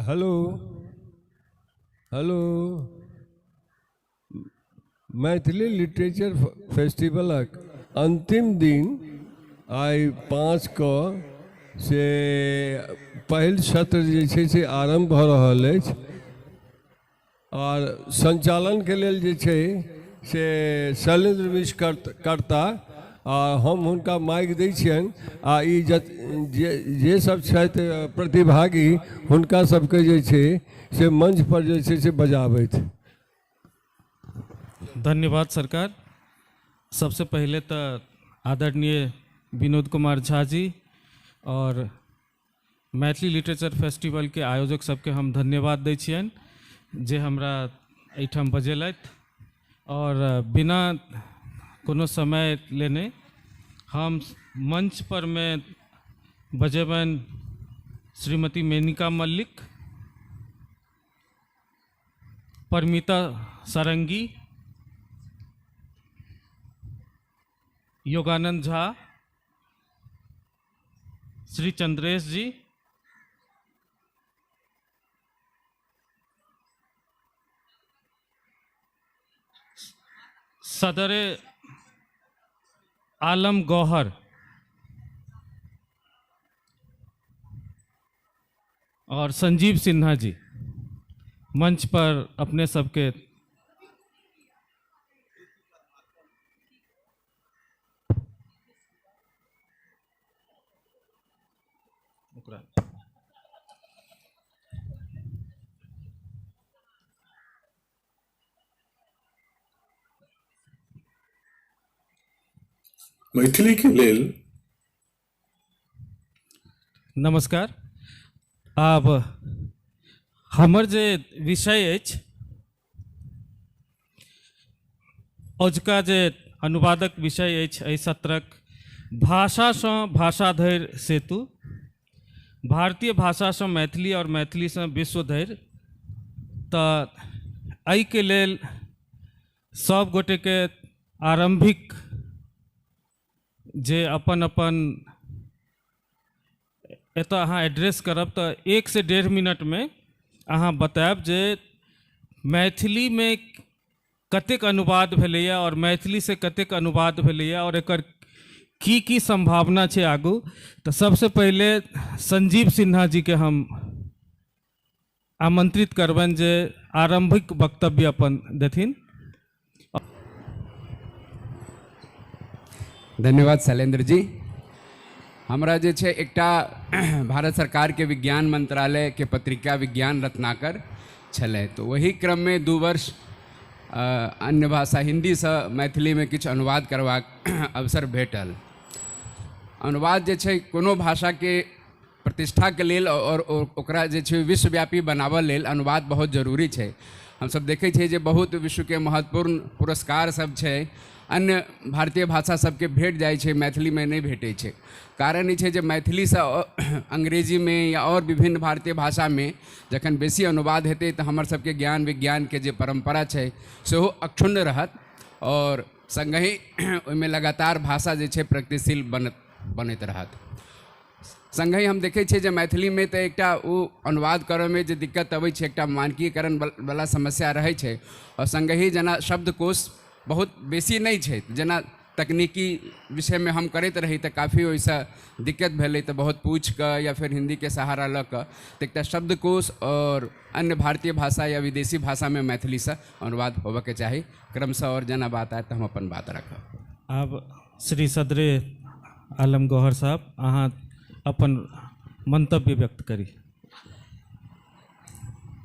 Hello hello, Maithili literature फेस्टिवलक अन्तिम दिन आइ 5 के से पहिल सत्र जे छै से आरम्भ भऽ रहल अछि आओर सञ्चालनके लेल जे छै से शैलेन्द्र मिश्र करता आ हम हुनका माइक दै छियनि आ ई जे सब छथि प्रतिभागी हुनका सबके जे छै से मंच पर जे छै से बजाबथि। धन्यवाद सरकार। सबसे पहिले तऽ आदरणीय विनोद कुमार झा जी और मैथिली लिटरेचर फेस्टिवल के आयोजक सबके हम धन्यवाद दै छियनि जे हमरा एहिठाम बजेलथि और बिना कोनो समय लेने हम मंच पर में बजेबनि श्रीमती मेनिका मल्लिक, परमिता सारंगी, योगानंद झा, श्री चंद्रेश जी, सदरे आलम गौहर और संजीव सिन्हा जी। मंच पर अपने सबके मैथिली के लेल नमस्कार। आब हमर जे विषय अछि अजुका जे अनुवादक विषय अछि एहि सत्रक भाषासँ भाषा धरि सेतु, भारतीय भाषासँ मैथिली और मैथिलीसँ विश्व धरि। तऽ एहिके लेल सब गोटेके आरम्भिक जे अपन अपन एतऽ अहाँ एड्रेस करब तऽ 1 से 1.5 मिनटमे अहाँ बतायब जे मैथिलीमे कतेक अनुवाद भेलैए और मैथिली से कतेक अनुवाद भेलैए और एकर की की संभावना छै आगू। तऽ सबसे पहिले संजीव सिन्हा जी के हम आमंत्रित करबनि जे आरंभिक वक्तव्य अपन देथिन। धन्यवाद शैलेंद्र जी। हमरा जे छै एकटा भारत सरकार के विज्ञान मंत्रालय के पत्रिका विज्ञान रत्नाकर छलै, तो वही क्रम में 2 वर्ष अन्य भाषा हिंदी से मैथिली में किछु अनुवाद करबाक अवसर भेटल। अनुवाद जे छै कोनो भाषा के प्रतिष्ठा के लेल और ओकरा जे छै विश्वव्यापी बनाबऽ लेल अनुवाद बहुत जरूरी छै। हमसब देखै छियै जे बहुत विश्व के महत्वपूर्ण पुरस्कार सब छै अन्य भारतीय भाषा सबके भेट जाइ छै, मैथिली में नहि भेटै छै। कारण ई छै जे मैथिलीसँ अंग्रेजी में या और विभिन्न भारतीय भाषा में जखन बेसी अनुवाद हेतै तऽ हमर सबके ज्ञान विज्ञान के जे परम्परा छै सेहो अक्षुण्ण रहत और सङ्गहि ओहिमे लगातार भाषा जे छै प्रगतिशील बनैत रहत। सङ्गहि हम देखै छियै जे मैथिलीमे तऽ एकटा ओ अनुवाद करऽमे जे दिक्कत अबै छै, एकटा मानकीकरण वला समस्या रहै छै और सङ्गहि जेना शब्दकोश बहुत बेसी नहि छै, जेना तकनीकी विषयमे हम करैत रही तऽ काफी ओहिसँ दिक्कत भेलै, तऽ बहुत पूछि कऽ या फेर हिन्दीके सहारा लऽ कऽ तऽ एकटा शब्दकोश और अन्य भारतीय भाषा या विदेशी भाषामे मैथिलीसँ अनुवाद होबऽके चाही। क्रमशः और जेना बात आयत तऽ हम अपन बात राखब। आब श्री सदरे आलम गौहर साहब अहाँ अपन मंतव्य व्यक्त करी।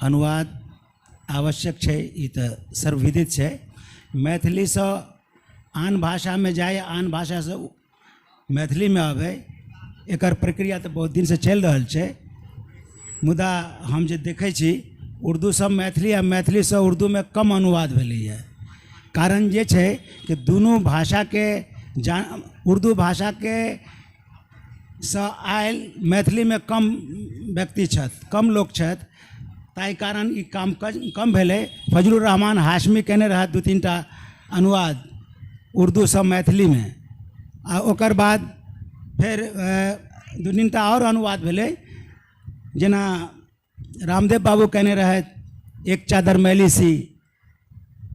अनुवाद आवश्यक छै, ई तऽ सर्वविदित छै। मैथिलीसँ आन भाषामे जाय, आन भाषासँ मैथिलीमे आबै, एकर प्रक्रिया तऽ बहुत दिनसँ चलि रहल छै। मुदा हम जे देखै छी उर्दूसँ मैथिली आ मैथिलीसँ उर्दूमे कम अनुवाद भेलैए। कारण जे छै कि दुनू भाषाके उर्दू भाषाके सँ आयल मैथिलीमे कम व्यक्ति छथि, कम लोक छथि, ताहि कारण ई काम कम भेलै। फजलुर रहमान हाशमी केने रहथि 2-3 टा अनुवाद उर्दूसँ मैथिलीमे, आ ओकर बाद फेर 2-3 टा आओर अनुवाद भेलै, जेना रामदेव बाबू कहने रहथि एक चादर मैली सी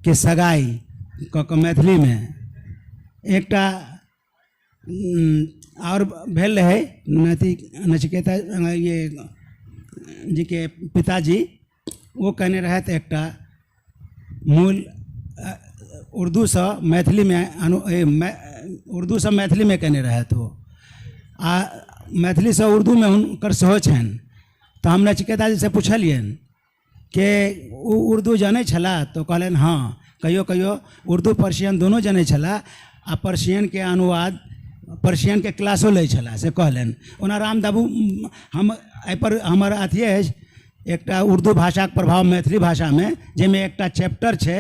के सगाई कऽ कऽ मैथिलीमे। एकटा आओर भेल रहै नचिकेता ये जीके पिताजी, ओ कहने रहथि एकटा मूल उर्दूसँ मैथिलीमे उर्दूसँ मैथिलीमे केने रहथि ओ, आ मैथिलीसँ उर्दूमे हुनकर सेहो छनि। तऽ हम नचिकेता जीसँ पुछलियनि कि ओ उर्दू जनै छलाह, तऽ कहलनि हँ, कहियो कहियो उर्दू पर्सियन दुनू जनै छलाह आ पर्सियनके अनुवाद पर्सियनके क्लासो लै छलाह, से कहलनि। ओना राम बाबू हम एहिपर हमर अथिए अछि एकटा उर्दू भाषाके प्रभाव मैथिली भाषामे, जाहिमे एकटा चैप्टर छै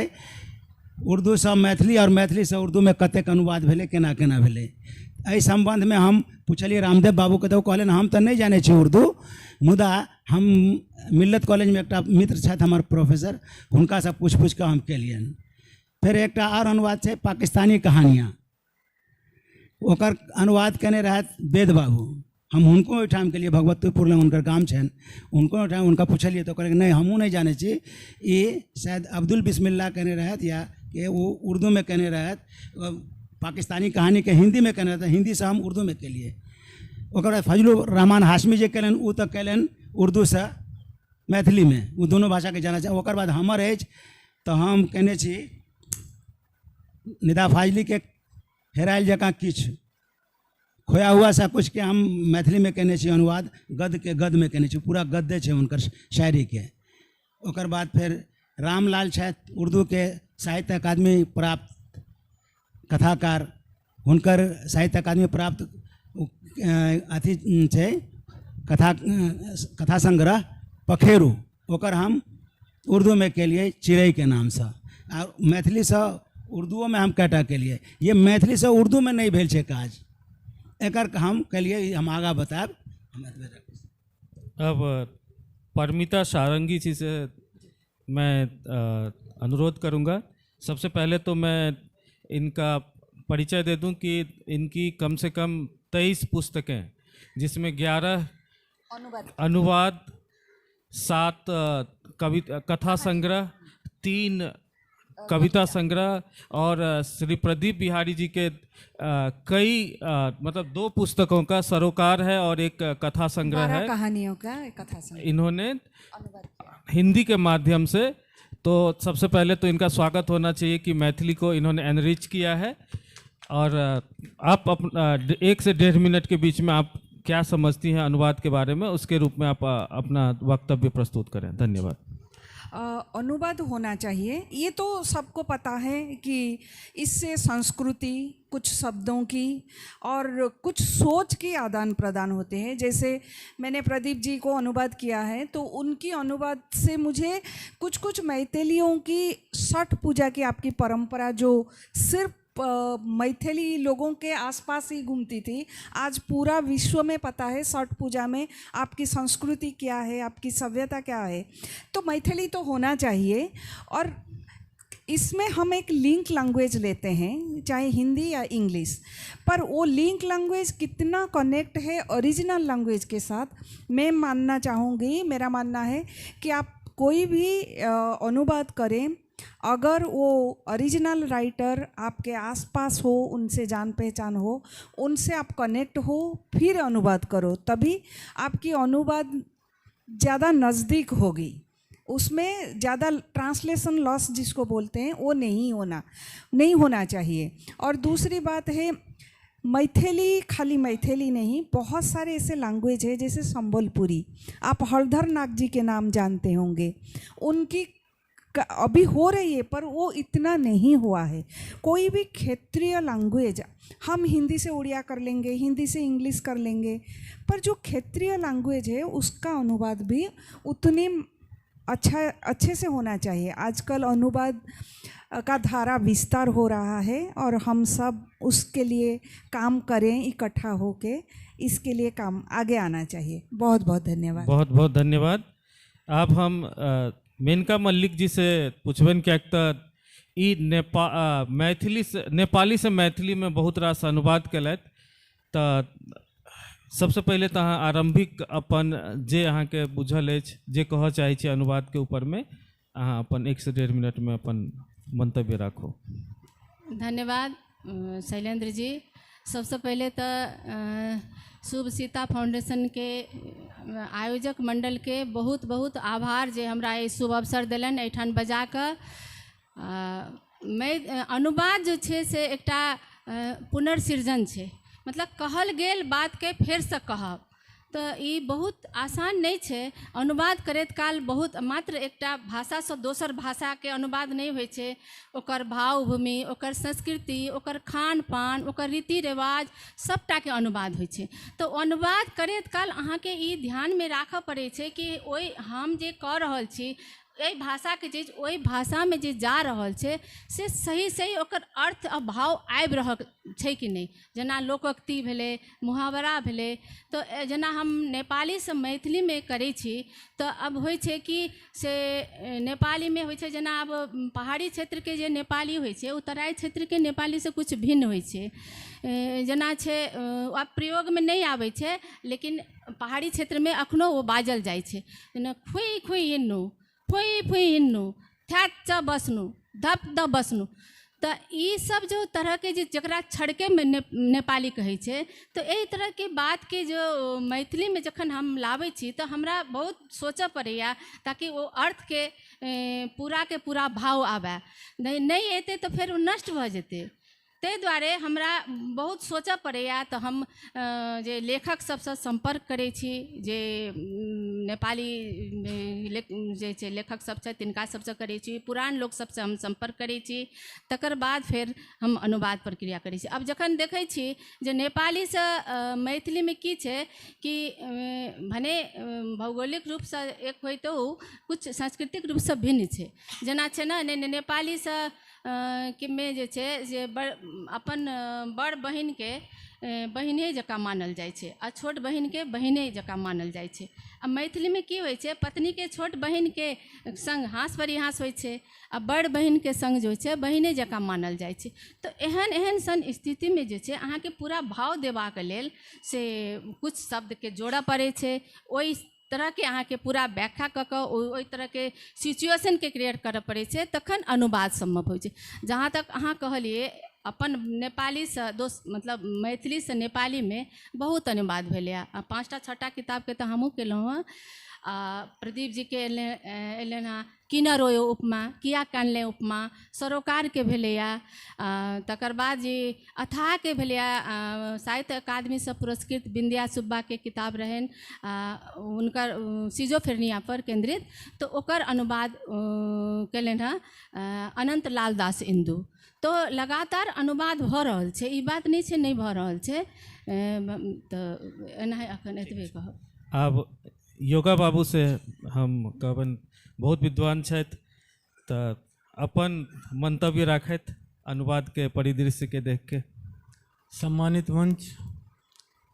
उर्दूसँ मैथिली आओर मैथिलीसँ उर्दूमे कतेक अनुवाद भेलै, केना केना भेलै। एहि सम्बन्धमे हम पुछलियै रामदेव बाबूके, तऽ ओ कहलनि हम तऽ नहि जानै छी उर्दू, मुदा हम मिल्लत कॉलेजमे एकटा मित्र छथि हमर प्रोफेसर, हुनकासँ पूछि पूछि कऽ हम केलियनि। फेर एकटा आओर अनुवाद छै पाकिस्तानी कहानियाँ, ओकर अनुवाद केने रहथि वेद बाबू। हम हुनको ओहिठाम गेलियै, भगवतीपुर लग हुनकर गाम छनि, हुनको ओहिठाम हुनका पुछलियै तऽ कहलक नहि हमहूँ नहि जानै छी, ई शायद अब्दुल बिस्मिल्ला केने रहथि या के ओ उर्दूमे केने रहथि, पाकिस्तानी कहानीके हिन्दीमे केने रहथि, हिन्दीसँ हम उर्दूमे केलियै। ओकर बाद फजलुर रहमान हाशमी जे केलनि ओ तऽ केलनि उर्दूसँ मैथिलीमे, ओ दुनू भाषाके जानै छै। ओकर बाद हमर अछि तऽ हम केने छी निदा फाजलीके हेरायल जकाँ किछु खोया हुआ सा कुछके हम मैथिलीमे केने छी अनुवाद, गद्यके गद्यमे केने छी, पूरा गद्य छै हुनकर शायरीके। ओकर बाद फेर रामलाल छथि उर्दूके साहित्य अकादमी प्राप्त कथाकार, हुनकर साहित्य अकादमी प्राप्त अथी छै कथा कथा संग्रह पखेरू, ओकर हम उर्दूमे केलियै चिड़ैके नामसँ, आ मैथिलीसँ उर्दूओमे हम कएटा केलियै। ये मैथिलीसँ उर्दूमे नहि भेल छै काज, एकर हम केलियै, हम आगाँ बतायब। हम एतबे रखै छी। अब परमिता सारंगी जी से मैं अनुरोध करूंगा। सबसे पहले तो मैं इनका परिचय दे दूं कि इनकी कम से कम 23 पुस्तकें, जिसमें 11 अनुवाद, 7 कविता कथा संग्रह, 3 कविता संग्रह और श्री प्रदीप बिहारी जी के कई मतलब 2 पुस्तकों का सरोकार है और एक कथा संग्रह है, कहानियों का कथा संग्रह इन्होंने हिंदी के माध्यम से। तो सबसे पहले तो इनका स्वागत होना चाहिए कि मैथिली को इन्होंने एनरिच किया है। और आप 1 से 1.5 मिनट के बीच में आप क्या समझती हैं अनुवाद के बारे में, उसके रूप में आप अपना वक्तव्य प्रस्तुत करें। धन्यवाद। अनुवाद होना चाहिए, ये तो सबको पता है कि इससे संस्कृति, कुछ शब्दों की और कुछ सोच की आदान प्रदान होते हैं। जैसे मैंने प्रदीप जी को अनुवाद किया है तो उनकी अनुवाद से मुझे कुछ कुछ मैथिलियों की छठ पूजा की आपकी परंपरा जो सिर्फ मैथिली लोगों के आसपास ही घूमती थी, आज पूरा विश्व में पता है छठ पूजा में आपकी संस्कृति क्या है, आपकी सभ्यता क्या है। तो मैथिली तो होना चाहिए। और इसमें हम एक लिंक लैंग्वेज लेते हैं, चाहे हिंदी या इंग्लिश, पर वो लिंक लैंग्वेज कितना कनेक्ट है ओरिजिनल लैंग्वेज के साथ, मैं मानना चाहूँगी, मेरा मानना है कि आप कोई भी अनुवाद करें, अगर वो ओरिजिनल राइटर आपके आसपास हो, उनसे जान पहचान हो, उनसे आप कनेक्ट हो, फिर अनुवाद करो, तभी आपकी अनुवाद ज़्यादा नज़दीक होगी, उसमें ज़्यादा ट्रांसलेशन लॉस जिसको बोलते हैं वो नहीं होना चाहिए। और दूसरी बात है, मैथिली खाली मैथिली नहीं, बहुत सारे ऐसे लैंग्वेज है, जैसे संबलपुरी, आप हलधर नाग जी के नाम जानते होंगे, उनकी अभी हो रही है पर वो इतना नहीं हुआ है। कोई भी क्षेत्रीय लैंग्वेज, हम हिंदी से उड़िया कर लेंगे, हिंदी से इंग्लिश कर लेंगे, पर जो क्षेत्रीय लैंग्वेज है उसका अनुवाद भी उतनी अच्छे से होना चाहिए। आजकल अनुवाद का धारा विस्तार हो रहा है और हम सब उसके लिए काम करें, इकट्ठा होके इसके लिए काम आगे आना चाहिए। बहुत बहुत धन्यवाद। बहुत बहुत धन्यवाद। अब हम मेनका मल्लिक जी से पूछबनि, किएक तऽ ई मैथिली से नेपाली से मैथिली में बहुत रास अनुवाद केलथि, तऽ सबसँ पहिले तऽ अहाँ आरम्भिक अपन जे अहाँके बुझल अछि, जे कहऽ चाहै छी अनुवादके ऊपरमे, अहाँ अपन 1 से 1.5 मिनटमे अपन मंतव्य राखू। धन्यवाद शैलेंद्र जी। सबसँ पहिले तऽ शुभ सीता फाउंडेशनके आयोजक मंडलके बहुत बहुत आभार जे हमरा ई शुभ अवसर देलनि एहिठाम बजा कऽ। अनुवाद जे छै से एकटा पुनर्सृजन छै, मतलब कहल गेल बातके फेरसँ कहब, तऽ ई बहुत आसान नहि छै। अनुवाद करैत काल बहुत मात्र एकटा भाषासँ दोसर भाषाके अनुवाद नहि होइ छै, ओकर भावभूमि, ओकर संस्कृति, ओकर खान पान, ओकर रीति रिवाज सबटाके अनुवाद होइ छै। तऽ अनुवाद करैत काल अहाँके ई ध्यानमे राखऽ पड़ै छै कि ओहि हम जे कऽ रहल छी एहि भाषाके चीज ओहि भाषामे जे जा रहल छै से सही सही ओकर अर्थ आ भाव आबि रहल छै कि नहि। जेना लोकोक्ति भेलै, मुहावरा भेलै, तऽ जेना हम नेपालीसँ मैथिलीमे करै छी तऽ अब होइ छै कि से नेपालीमे होइ छै, जेना आब पहाड़ी क्षेत्रके जे नेपाली होइ छै ओ तराई क्षेत्रके नेपालीसँ किछु भिन्न होइ छै। जेना छै आब प्रयोगमे नहि आबै छै, लेकिन पहाड़ी क्षेत्रमे एखनो ओ बाजल जाइ छै। जेना खुइ खुइ हिन्नू, फुई फुई हिन्नू, थैत च बसनू, धप द बसनू, तऽ ई सब जो तरहके जे जकरा छड़केमे नेपाली कहै छै, तऽ एहि तरहके बातके जो मैथिलीमे जखन हम लाबै छी तऽ हमरा बहुत सोचऽ पड़ैए ताकि ओ अर्थके पूराके पूरा भाव आबय। नहि एतै तऽ फेर ओ नष्ट भऽ जेतै, ताहि दुआरे हमरा बहुत सोचऽ पड़ैए। तऽ हम जे लेखक सबसँ सम्पर्क करै छी, जे नेपाली जे छै लेखक सब छथि तिनका सबसँ करै छी, पुरान लोक सबसँ हम सम्पर्क करै छी, तकर बाद फेर हम अनुवाद प्रक्रिया करै छी। आब जखन देखै छी जे नेपालीसँ मैथिलीमे की छै कि भने भौगोलिक रूपसँ एक होइतो किछु सांस्कृतिक रूपसँ भिन्न छै। जेना छै ने नेपालीसँ मे जे छै से बड़ अपन बड़ बहिनके बहिने जकाँ मानल जाइ छै आ छोट बहिनके बहिने जकाँ मानल जाइ छै। आ मैथिलीमे की होइ छै, पत्नीके छोट बहिनके सङ्ग हाँस परिहाँस होइ छै आ बड़ बहिनके सङ्ग जे होइ छै बहिने जकाँ मानल जाइ छै। तऽ एहन एहन सन स्थितिमे जे छै अहाँके पूरा भाव देबाक लेल से किछु शब्दके जोड़ऽ पड़ै छै, ओहि तरहके अहाँके पूरा व्याख्या कऽ कऽ ओहि तरहके सिचुएशनके क्रिएट करऽ पड़ै छै, तखन अनुवाद सम्भव होइ छै। जहाँ तक अहाँ कहलियै अपन नेपालीसँ मतलब मैथिलीसँ नेपालीमे बहुत अनुवाद भेलैए, 5टा 6टा किताबके तऽ हमहूँ केलहुँ हँ। आ प्रदीप जीके एलनि हँ किन रोयो उपमा, किया कानले उपमा, सरोकारके भेलैए। तकर बाद जे अथाहके भेलैए, साहित्य अकादमीसँ पुरस्कृत बिंदिया सुब्बाके किताब रहनि हुनकर सिजोफ्रेनिया पर केन्द्रित, तऽ ओकर अनुवाद केलनि हँ अनन्त लाल दास इन्दु। तऽ लगातार अनुवाद भऽ रहल छै, ई बात नहि छै नहि भऽ रहल छै। तऽ एनाहि एखन एतबे कहब। आब योगा बाबू से हम कहबनि, बहुत विद्वान छथि, तऽ अपन मंतव्य राखथि अनुवादके परिदृश्यके देखके। सम्मानित मंच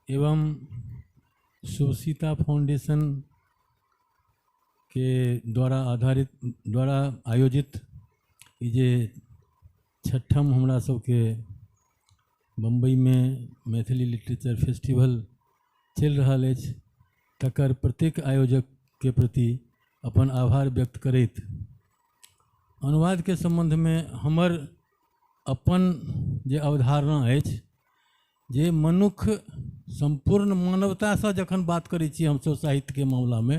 एवं शुभ सीता फाउंडेशन के द्वारा आयोजित ई जे छठम हमरा सबके बम्बईमे मैथिली लिटरेचर फेस्टिवल चलि रहल अछि, तकर प्रत्येक आयोजकके प्रति अपन आभार व्यक्त करैत अनुवादके सम्बन्धमे हमर अपन जे अवधारणा अछि जे मनुख सम्पूर्ण मानवतासँ जखन बात करै छी हमसब साहित्यके मामलामे,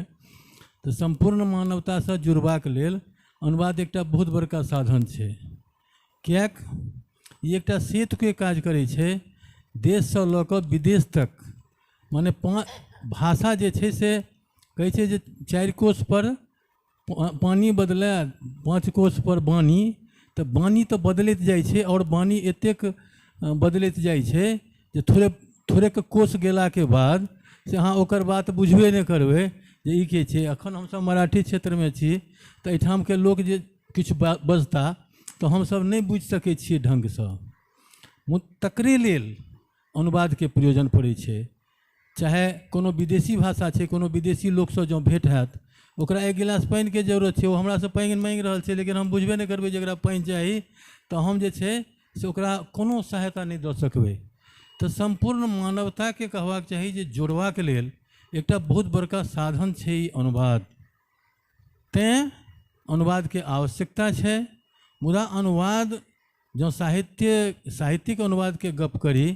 तऽ सम्पूर्ण मानवतासँ जुड़बाक लेल अनुवाद एकटा बहुत बड़का साधन छै। किएक ई एकटा सेतुके काज करै छै, देशसँ लऽ कऽ विदेश तक, माने भाषा जे छै से कहै छै जे 4 कोस पर पानि बदलै, 5 कोस पर बानी, तऽ बानी तऽ बदलैत जाइ छै आओर बानी एतेक बदलैत जाइ छै जे थोड़े थोड़ेक कोस गेलाके बाद से अहाँ ओकर बात बुझबे नहि करबै जे ई के छै। एखन हमसब मराठी क्षेत्रमे छी तऽ एहिठामके लोक जे किछु बजता तऽ हमसब नहि बुझि सकै छियै ढङ्गसँ, तकरे लेल अनुवादके प्रयोजन पड़ै छै। चाहे कोनो विदेशी भाषा छै, कोनो विदेशी लोकसँ जँ भेँट हैत, ओकरा 1 गिलास पानिके जरूरत छै, ओ हमरासँ पानि माँगि रहल छै, लेकिन हम बुझबे नहि करबै जे एकरा पानि चाही, तऽ हम जे छै से ओकरा कोनो सहायता नहि दऽ सकबै। तऽ सम्पूर्ण मानवताके कहबाक चाही जे जोड़बाक लेल एकटा बहुत बड़का साधन छै ई अनुवाद। तैँ अनुवादके आवश्यकता छै। मुदा अनुवाद जँ साहित्यिक अनुवादके गप करी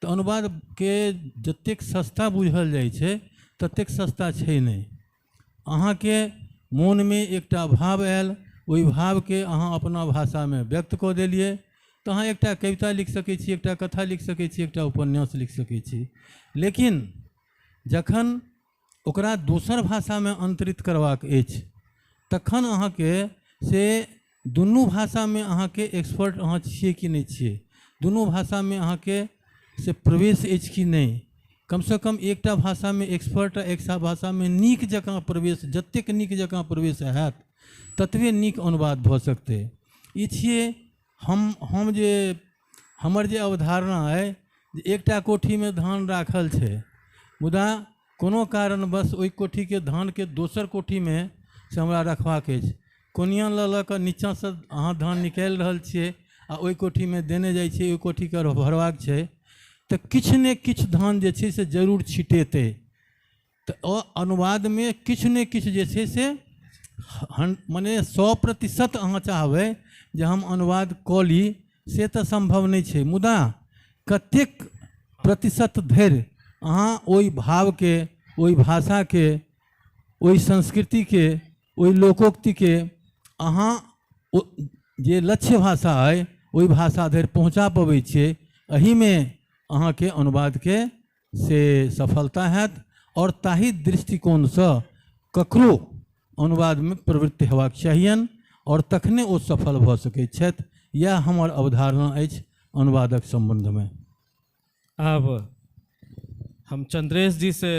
तऽ अनुवादके जतेक सस्ता बुझल जाइ छै ततेक सस्ता छै नहि। अहाँके मोनमे एकटा भाव आयल, ओहि भावके अहाँ अपना भाषामे व्यक्त कऽ देलियै तऽ अहाँ एकटा कविता लिख सकै छी, एकटा कथा लिख सकै छी, एकटा उपन्यास लिख सकै छी। लेकिन जखन ओकरा दोसर भाषामे अन्तरित करबाक अछि तखन अहाँके से दुनू भाषामे अहाँके एक्सपर्ट अहाँ छियै कि नहि छियै, दुनू भाषामे अहाँके से प्रवेश अछि कि नहि, कमसँ कम एकटा भाषामे एक्सपर्ट आ एकटा भाषामे नीक जकाँ प्रवेश, जतेक नीक जकाँ प्रवेश हैत ततबे नीक अनुवाद भऽ सकतै। ई छियै हम जे हमर जे अवधारणा अइ जे एकटा कोठीमे धान राखल छै, मुदा कोनो कारणवश ओहि कोठीके धानके दोसर कोठीमे से हमरा रखबाक अछि, कोनिया लऽ लऽ कऽ नीचाँसँ अहाँ धान निकालि रहल छियै आ ओहि कोठीमे देने जाइ छियै, ओहि कोठीके भरबाक छै, तऽ किछु ने किछु धान जे छै से जरूर छिटेतै। तऽ ओ अनुवादमे किछु ने किछु जे छै से मने 100% अहाँ चाहबै जे हम अनुवाद कऽ ली से तऽ सम्भव नहि छै, मुदा कतेक प्रतिशत धरि अहाँ ओहि भावके, ओहि भाषाके, ओहि संस्कृतिके, ओहि लोकोक्तिके अहाँ जे लक्ष्य भाषा अइ ओहि भाषा धरि पहुँचा पबै छियै, एहिमे अहाँके अनुवादके से सफलता हैत। आओर ताहि दृष्टिकोणसँ ककरो अनुवादमे प्रवृत्ति हेबाक चाहियनि आओर तखने ओ सफल भऽ सकै छथि। इएह हमर अवधारणा अछि अनुवादक सम्बन्धमे। आब हम चंद्रेश जी से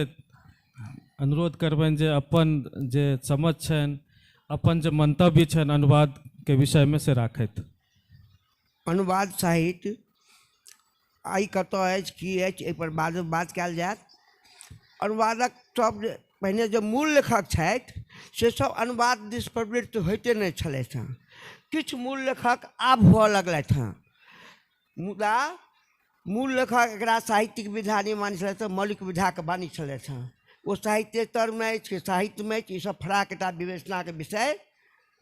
अनुरोध करबनि जे अपन जे समझ छनि, अपन जे मंतव्य छनि अनुवादके विषयमे से राखथि। अनुवाद साहित्य आइ कतऽ अछि, की अछि, एहिपर बादमे बात कयल जायत। अनुवादक सब पहिने जे मूल लेखक छथि से सब अनुवाद दिस प्रवृत्त होइते नहि छलथि हँ। किछु मूल लेखक आब हुअ लगलथि हँ, मुदा मूल लेखक एकरा साहित्यिक विधा नहि मानै छलथि हँ, मौलिक विधाके मानै छलथि हँ। ओ साहित्येतरमे अछि कि साहित्यमे अछि, ईसब फराक एकटा विवेचनाके विषय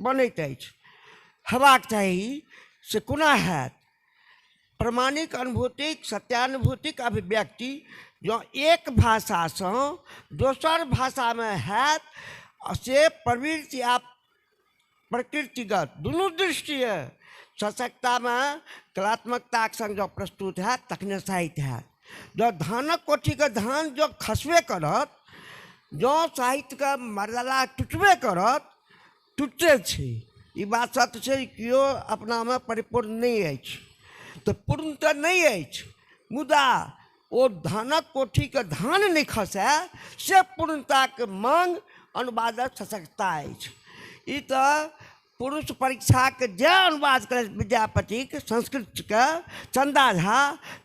बनैत अछि। हेबाक चाही से कोना हैत? प्रमाणिक अनुभूतिक सत्यानुभूतिक अभिव्यक्ति जँ एक भाषासँ दोसर भाषामे हैत से प्रवृत्ति आ प्रकृतिगत दुनू दृष्टिए सशक्ततामे कलात्मकताके संग जँ प्रस्तुत हैत तखने साहित्य हैत। जँ धानक कोठीके धान जँ खसबे करत, जँ साहित्यके मर्यादा टुटबे करत, टुटते छै, ई बात सत्य छै, केओ अपनामे परिपूर्ण नहि अछि, तऽ पूर्ण तऽ नहि अछि, मुदा ओ धानक कोठीके धान नहि खसय से पूर्णताके मांग अनुवादक सशक्तता अछि। ई तऽ पुरुष परीक्षाके जे अनुवाद करै विद्यापतिक संस्कृतके चन्दा झा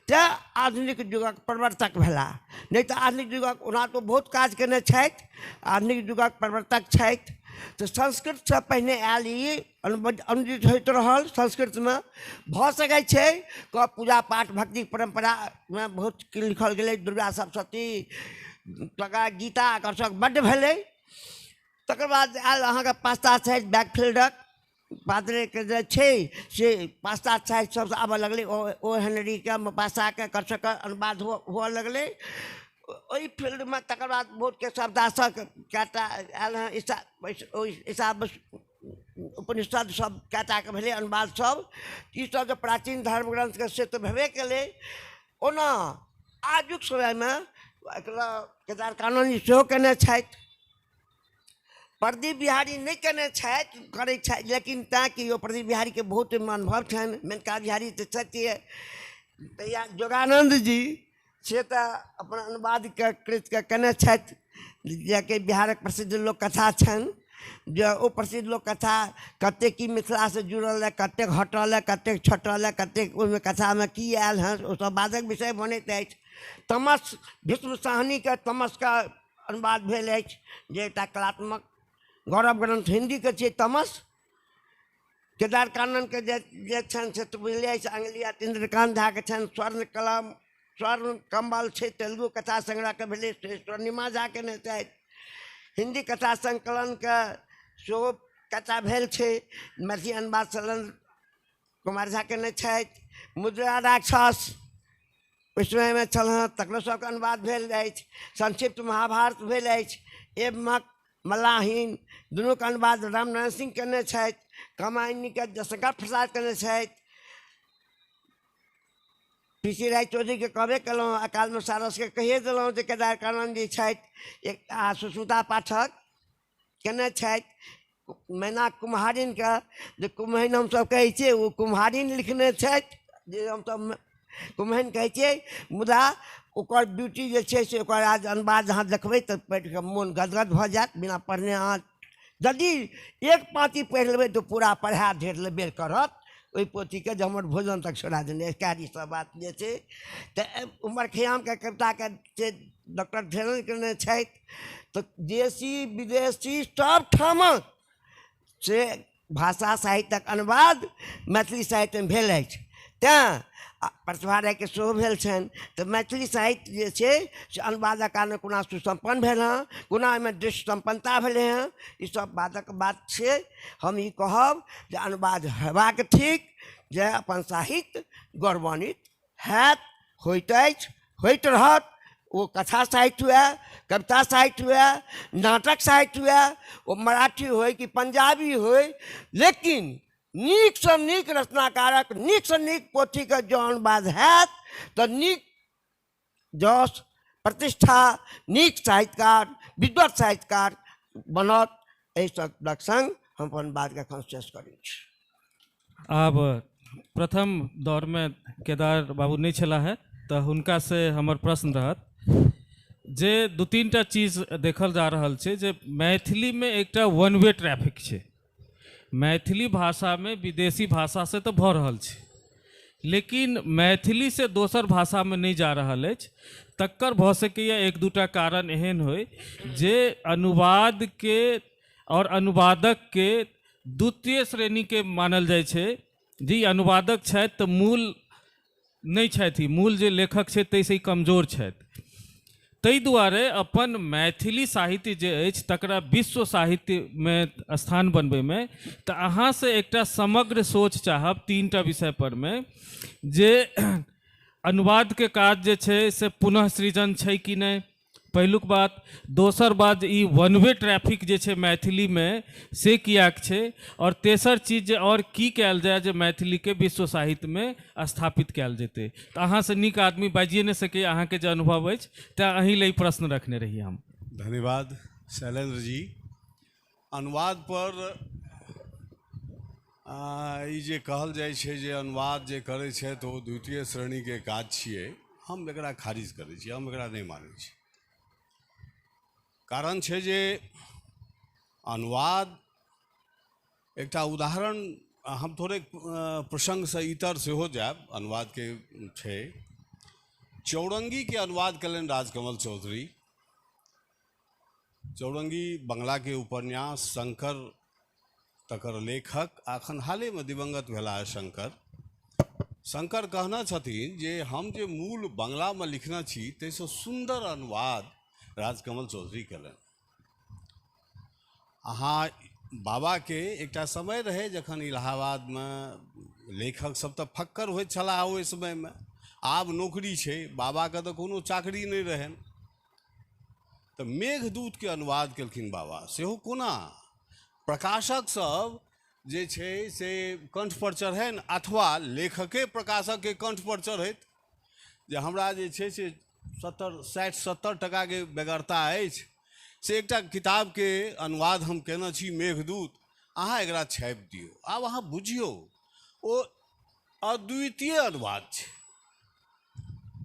तेँ आधुनिक युगक प्रवर्तक भेलाह, नहि तऽ आधुनिक युगक ओना तऽ बहुत काज कयने छथि, आधुनिक युगक प्रवर्तक छथि। तऽ संस्कृतसँ पहिने आयल ई अनुदित होइत रहल संस्कृतमे। भऽ सकै छै क पूजा पाठ भक्तिक परम्परामे बहुत लिखल गेलै, दुर्गा सप्तशती तकर गीता एकर सब बड्ड भेलै। तकर बाद आयल अहाँके पाश्चात्य साहित्य बैकफील्डक पादरेके जे छै से पाश्चात्य साहित्य सबसँ आबऽ लगलै, ओ हेनरीके मोपासाके एकर सबके अनुवाद हुअ लगलै ओहि फील्डमे। तकर बाद बहुत केशवदासक कएटा आयल हँ, ईसा उपनिषद सब कएटाके भेलै अनुवाद सब। ईसब जे प्राचीन धर्म ग्रन्थके से तऽ भेबे केलै। ओना आजुक समयमे एकरा केदार कानन जी सेहो केने छथि, प्रदीप बिहारी नहि केने छथि, करै छथि, लेकिन तैँ कि ओ प्रदीप बिहारीके बहुत ओहिमे अनुभव छनि, मेनका बिहारी तऽ छथिए, तहिया योगानन्द जी से तऽ अपन अनुवादके कृतके केने छथि, जेकि बिहारक प्रसिद्ध लोककथा छनि, जे ओ प्रसिद्ध लोककथा कतेक की मिथिलासँ जुड़ल अइ, कतेक हटल अइ, कतेक छटल अइ, कतेक ओहिमे कथामे की आयल हँ, ओसब बादक विषय बनैत अछि। तमस भीष्म साहनीके तमसके अनुवाद भेल अछि, जे एकटा कलात्मक गौरव ग्रन्थ हिन्दीके छियै तमस। केदार काननके जे जे छनि से तऽ बुझले अछि, अंगलिया चंद्रकांत झाके छनि स्वर्ण कलम स्वर्ण कम्बल छै तेलुगु कथा संग्रहके भेलै, से स्वर्णिमा झा केने छथि। हिन्दी कथा संकलनके सेहो कथा भेल छै, मैथिली अनुवाद शैलेन्द्र कुमार झा केने छथि। मुद्रा राक्षस ओहि समयमे छल हँ, तकरो सबके अनुवाद भेल अछि। संक्षिप्त महाभारत भेल अछि, एवमक मलाहिन दुनूके अनुवाद रामनारायण सिंह केने छथि। कामायनीके जयशंकर प्रसाद केने छथि। पी सी राय चौधरीके कहबे केलहुँ, अकालमे सारसके कहिए देलहुँ जे केदार कानन जी छथि। एक आ सुस्मिता पाठक केने छथि। मैना कुम्हारिनके जे कुम्हैन हमसब कहै छियै, ओ कुम्हारिन लिखने छथि, जे हमसब कुम्हैन कहै छियै, मुदा ओकर ब्यूटी जे छै से ओकर आज अनुवाद अहाँ देखबै तऽ पढ़िकऽ मोन गदगद भऽ जायत। बिना पढ़ने अहाँ यदि एक पाँति पढ़ि लेबै तऽ पूरा पढ़ा ढेर लेबे करत ओहि पोथीके, जे हमर भोजन तक छोड़ा देने कारी सब बात जे छै। तऽ उमर खयामके कविताके से डॉक्टर धीरेन्द्र केने छथि। तऽ देशी विदेशी सब ठामक से भाषा साहित्यक अनुवाद मैथिली साहित्यमे भेल अछि, तेँ प्रतिभा रायके सेहो भेल छनि। तऽ मैथिली साहित्य जे छै से अनुवादक कारण कोना सुसम्पन्न भेल हँ, कोना ओहिमे दृश्य सम्पन्नता भेलै हँ, ईसब बादक बात छै। हम ई कहब जे अनुवाद हेबाक ठीक, जे अपन साहित्य गौरवान्वित हैत, होइत अछि, होइत रहत। ओ कथा साहित्य हुए, कविता साहित्य हुए, नाटक साहित्य हुए, ओ मराठी होय कि पंजाबी होय, लेकिन नीकसँ नीक रचनाकारक नीकसँ नीक पोथीके जँ अनुवाद हैत तऽ नीक जस प्रतिष्ठा, नीक साहित्यकार, विद्वत साहित्यकार बनत। एहि शब्दक संग हम अपन बातके एखन शेष करै छी। आब प्रथम दौरमे केदार बाबू नहि छलाह है, तऽ हुनकासँ हमर प्रश्न रहत जे दू तीन टा चीज देखल जा रहल छै जे मैथिलीमे एकटा वन वे ट्रैफिक छै। मैथिली भाषामे विदेशी भाषासँ तऽ भऽ रहल छै, लेकिन मैथिलीसँ दोसर भाषामे नहि जा रहल अछि। तकर भऽ सकैए एक दूटा कारण एहन होइ जे अनुवादके आओर अनुवादकके द्वितीय श्रेणीके मानल जाइ छै, जे अनुवादक छथि तऽ मूल नहि छथि, मूल जे लेखक छै ताहिसँ ई कमजोर छथि। ताहि दुआरे अपन मैथिली साहित्य जे अछि तकरा विश्व साहित्यमे स्थान बनबैमे तऽ अहाँसँ एकटा समग्र सोच चाहब तीन टा विषय परमे, जे अनुवादके काज जे छै से पुनः सृजन छै कि नहि, पहिलुक बात। दोसर बात, ई वन वे ट्रैफिक जे छै मैथिलीमे से किएक छै, आओर तेसर चीज जे आओर की कयल जाय जे मैथिलीके विश्व साहित्यमे स्थापित कयल जेतै। तऽ अहाँसँ नीक आदमी बाजिए नहि सकैए, अहाँके जे अनुभव अछि, तेँ अहीं लए ई प्रश्न रखने रही हम। धन्यवाद शैलेन्द्र जी। अनुवाद पर ई जे कहल जाइ छै जे अनुवाद जे करै छथि ओ द्वितीय श्रेणीके काज छियै, हम एकरा खारिज करै छी, हम एकरा नहि मानै छी। कारण छै जे अनुवाद एकटा उदाहरण, हम थोड़े प्रसङ्गसँ इतर सेहो जायब, अनुवादके छै चौरङ्गीके अनुवाद कयलनि राजकमल चौधरी। चौरङ्गी बंगलाके उपन्यास, शंकर तकर लेखक, एखन हालेमे दिवंगत भेलाह शंकर। शंकर कहने छथिन जे हम जे मूल बंगलामे लिखने छी ताहिसँ सुन्दर अनुवाद राजकमल चौधरी कयलनि। अहाँ बाबाके एकटा समय रहै जखन इलाहाबादमे लेखक सब तऽ फक्कर होइत छलाह ओहि समयमे, आब नौकरी छै, बाबाके तऽ कोनो चाकरी नहि रहनि। तऽ मेघदूतके अनुवाद केलखिन बाबा, सेहो कोना, प्रकाशक सब जे छै से कंठ पर चढ़नि अथवा लेखके प्रकाशकके कंठ पर चढ़ैत जे हमरा जे छै से 60-70 टकाके बेगरता अछि, से एकटा किताबके अनुवाद हम केने छी मेघदूत, अहाँ एकरा छापि दियौ। आब अहाँ बुझियौ ओ अद्वितीय अनुवाद छै,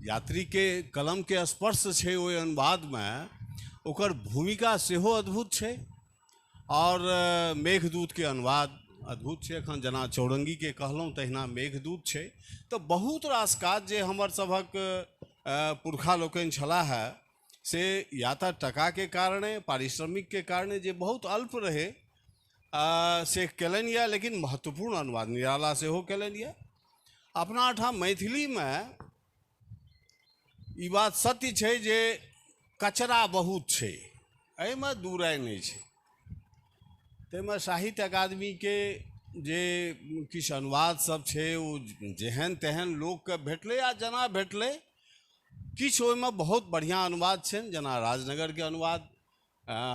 यात्रीके कलमके स्पर्श छै ओहि अनुवादमे, ओकर भूमिका सेहो अद्भुत छै और मेघदूतके अनुवाद अद्भुत छै। एखन जेना चौरङ्गीके कहलहुँ तहिना मेघदूत छै। तऽ बहुत रास काज जे हमर सभक पुरखा लोकनि छलाह है से या तऽ टकाके कारणे, पारिश्रमिकके कारणे जे बहुत अल्प रहै से केलनि यऽ, लेकिन महत्वपूर्ण अनुवाद निराला सेहो केलनि यऽ। अपना ठाम मैथिलीमे ई बात सत्य छै जे कचरा बहुत छै, एहिमे दू राय नहि छै। ताहिमे साहित्य अकादमीके जे किछु अनुवाद सब छै ओ जेहन तेहन लोकके भेटलै आ जेना भेटलै, किछु ओहिमे बहुत बढ़िआँ अनुवाद छनि, जेना राजनगरके अनुवाद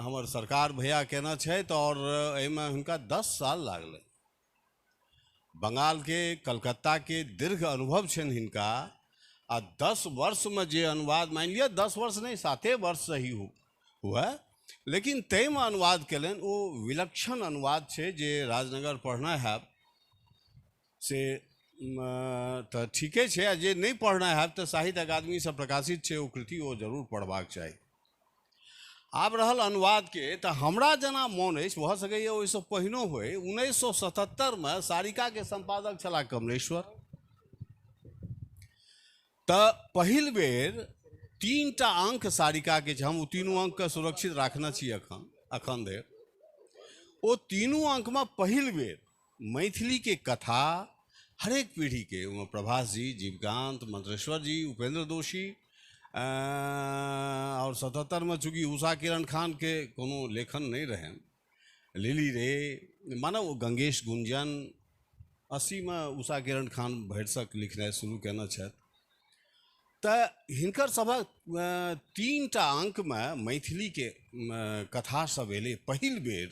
हमर सरकार भैया केने छथि आओर एहिमे हुनका 10 साल लागलै। बंगालके कलकत्ताके दीर्घ अनुभव छनि हिनका, आ 10 वर्षमे जे अनुवाद, मानि लिअ 10 वर्ष नहि 7 वर्ष सही हुए, लेकिन ताहिमे अनुवाद केलनि, ओ विलक्षण अनुवाद छै जे राजनगर पढ़ने हैब से तऽ ठीके छै, आ जे नहि पढ़ने हैब तऽ साहित्य अकादमीसँ प्रकाशित छै ओ कृति, ओ जरूर पढ़बाक चाही। आब रहल अनुवादके, तऽ हमरा जेना मोन अछि, भऽ सकैए ओहिसँ पहिनो होइ, 1977मे सारिकाके सम्पादक छलाह कमलेश्वर, तऽ पहिल बेर 3टा अंक सारिकाके छै, हम ओ तीनू अंकके सुरक्षित राखने छी अखन धरि। ओ तीनू अंकमे पहिल बेर मैथिलीके कथा हरेक पीढ़ीके, ओहिमे प्रभास जी, जीवकांत, मंत्रेश्वर जी, उपेंद्र दोषी, और 77में चूँकि उषा किरण खान के कोनो लेखन नहीं रहनि, लिली रे, माने ओ गंगेश गुंजन, 80में उषा किरण खान भरिसक लिखनाइ शुरू केने छथि। तऽ हिनकर सभक 3टा अंकमे मैथिलीके कथा सब एलै पहिल बेर,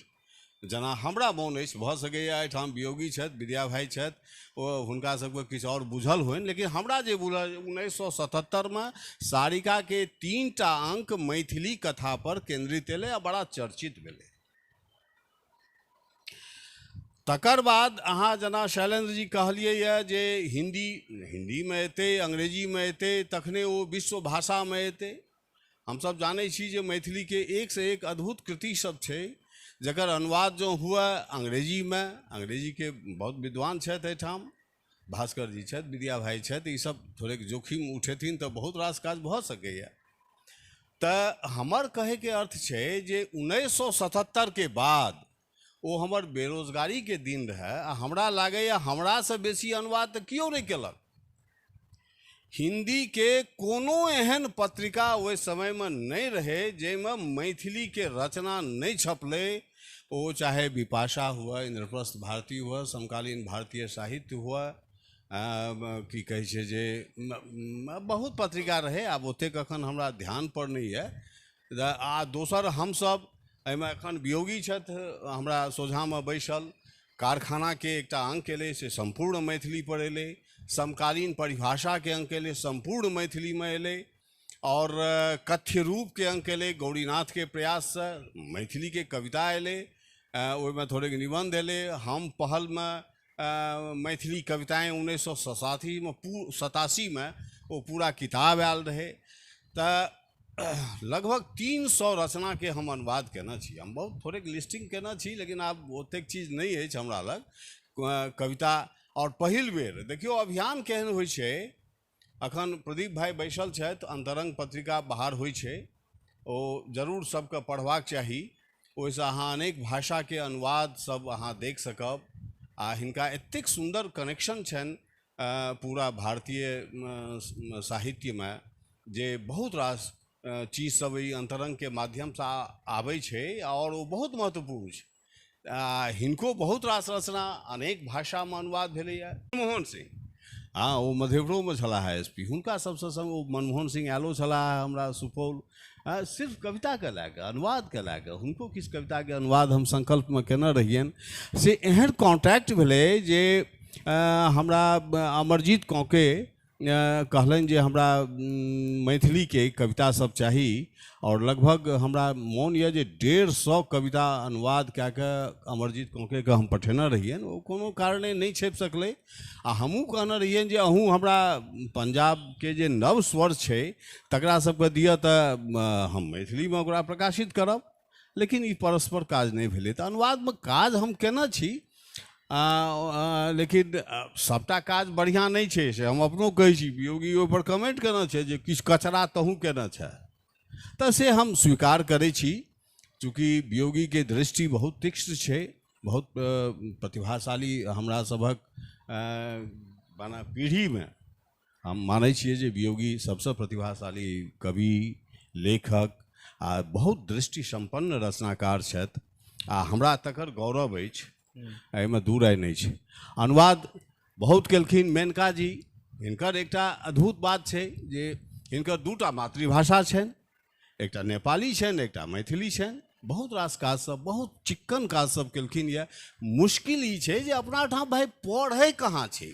जेना हमरा मोन अछि, भऽ सकैए एहिठाम वियोगी छथि, विद्या भाइ छथि, ओ हुनका सबके किछु आओर बुझल होइन, लेकिन हमरा जे बुझल 1977मे सारिकाके 3टा अंक मैथिली कथा पर केंद्रित एलै आ बड़ा चर्चित भेलै। तकर बाद अहाँ जेना शैलेन्द्र जी कहलियै यऽ जे हिंदीमे एतै, अंग्रेजीमे एतै, तखने ओ विश्व भाषामे एतै। हमसब जानै छी जे मैथिलीके एक से एक अद्भुत कृति सब छै जकर अनुवाद जँ हुए अंग्रेजीमे, अंग्रेजीके बहुत विद्वान छथि एहिठाम, भास्कर जी छथि, विद्या भाइ छथि, ईसब थोड़ेक जोखिम उठेथिन तऽ बहुत रास काज भऽ सकैए। तऽ हमर कहैके अर्थ छै जे 1977 के बाद ओ हमर बेरोजगारीके दिन रहै, आ हमरा लागैए हमरासँ बेसी अनुवाद तऽ केओ नहि केलक। हिंदी के कोनो एहन पत्रिका ओहि समयमे नहि रहै जाहिमे मैथिलीके रचना नहि छपलै, ओ चाहे विपाशा हुए, इंद्रप्रस्थ भारती हुए, समकालीन भारतीय साहित्य हुए, की कहै छै जे बहुत पत्रिका रहै, आब ओतेक एखन हमरा ध्यान पर नहि यऽ। आ दोसर हमसब एहिमे एखन वियोगी छथि हमरा सोझाँमे बैसल, कारखानाके एकटा अंक एलै से सम्पूर्ण मैथिली पर एलै, समकालीन परिभाषाके अंक एलै सम्पूर्ण मैथिलीमे एलै, और कथ्य रूपके अंक एलै गौरीनाथके प्रयाससँ मैथिलीके कविता एलै, ओहिमे थोड़ेक निबन्ध एलै। हम पहलमे मैथिली कविताएँ 1987मे ओ पूरा किताब आयल रहै। तऽ लगभग 300 रचनाके हम अनुवाद केने छी। हम बहुत थोड़ेक लिस्टिंग केने छी, लेकिन आब ओतेक चीज नहि अछि हमरा लग कविता। और पहिल बेर देखियौ अभियान केहन होइ छै, अखन प्रदीप भाई बैसल छथि, अंतरंग पत्रिका बाहर होइ छै, ओ जरूर सबके पढ़बाक चाही। ओहिसँ अहाँ अनेक भाषाके अनुवाद सब अहाँ देख सकब। आ हिनका एतेक सुन्दर कनेक्शन छनि पूरा भारतीय साहित्यमे जे बहुत रास चीज सब ई अंतरंगके माध्यमसँ आबै छै और ओ बहुत महत्वपूर्ण छै। हिनको बहुत रास रचना अनेक भाषामे अनुवाद भेलैए। मनमोहन सिंह, हाँ, ओ मधेपुरोमे छलाह एस पी, हुनका सबसँ संग ओ मनमोहन सिंह आयलो छलाह हमरा सुपौल, सिर्फ कविताके लए कऽ, अनुवादके लए कऽ। हुनको किछु कविताके अनुवाद हम संकल्पमे केने रहियनि। से एहन कॉन्टैक्ट भेलै जे हमरा अमरजीत कौके कहलनि जे हमरा मैथिलीके कविता सब चाही, और लगभग हमरा मोन यऽ जे 150 कविता अनुवाद कए कऽ अमरजीत कौकेके हम पठेने रहियनि। ओ कोनो कारणे नहि छपि सकलै। आ हमहूँ कहने रहियनि जे अहूँ हमरा पंजाबके जे नव स्वर छै तकरा सबके दिअ तऽ हम मैथिलीमे ओकरा प्रकाशित करब, लेकिन ई परस्पर काज नहि भेलै। तऽ अनुवादमे काज हम केने छी, लेकिन सबटा काज बढ़िआँ नहि छै, से हम अपनो कहै छी। वियोगी ओहिपर कमेंट केने छै जे किछु कचरा तहूँ केने छै, तऽ से हम स्वीकार करै छी। चूँकि वियोगीके दृष्टि बहुत तीक्ष्ण छै, बहुत प्रतिभाशाली हमरा सभक माने पीढ़ीमे हम मानै छियै जे वियोगी सबसँ प्रतिभाशाली कवि, लेखक आ बहुत दृष्टि सम्पन्न रचनाकार छथि आ हमरा तकर गौरव अछि, एहिमे दू राय नहि छै। अनुवाद बहुत केलखिन मेनका जी। हिनकर एकटा अद्भुत बात छै जे हिनकर दूटा मातृभाषा छनि, एकटा नेपाली छनि, एकटा मैथिली छनि। बहुत रास काज सब, बहुत चिक्कन काज सब केलखिन यऽ। मुश्किल ई छै जे अपना ठाम भाइ पढ़ै कहाँ छै,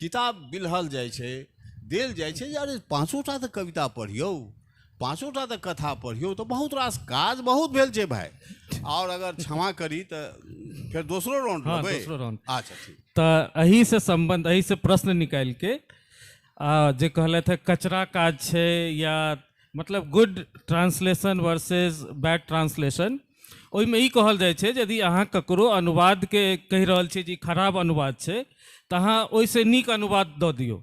किताब बिलहल जाइ छै, देल जाइ छै जे अरे पाँचोटा तऽ कविता पढ़ियौ, पाँचोटा तऽ कथा पढ़ियौ, तऽ बहुत रास काज बहुत भेल छै भाइ। आओर अगर क्षमा करी तऽ फेर दोसरो राउंड लेबै। दोसरो राउंड। अच्छा ठीक। तऽ एहिसँ सम्बन्ध, एहिसँ प्रश्न निकालिके जे कहलथि हे कचरा काज छै या मतलब good translation versus bad translation, ओहिमे ई कहल जाइ छै यदि अहाँ ककरो अनुवादके कहि रहल छियै जे ई खराब अनुवाद छै तऽ अहाँ ओहिसँ नीक अनुवाद दऽ दियौ।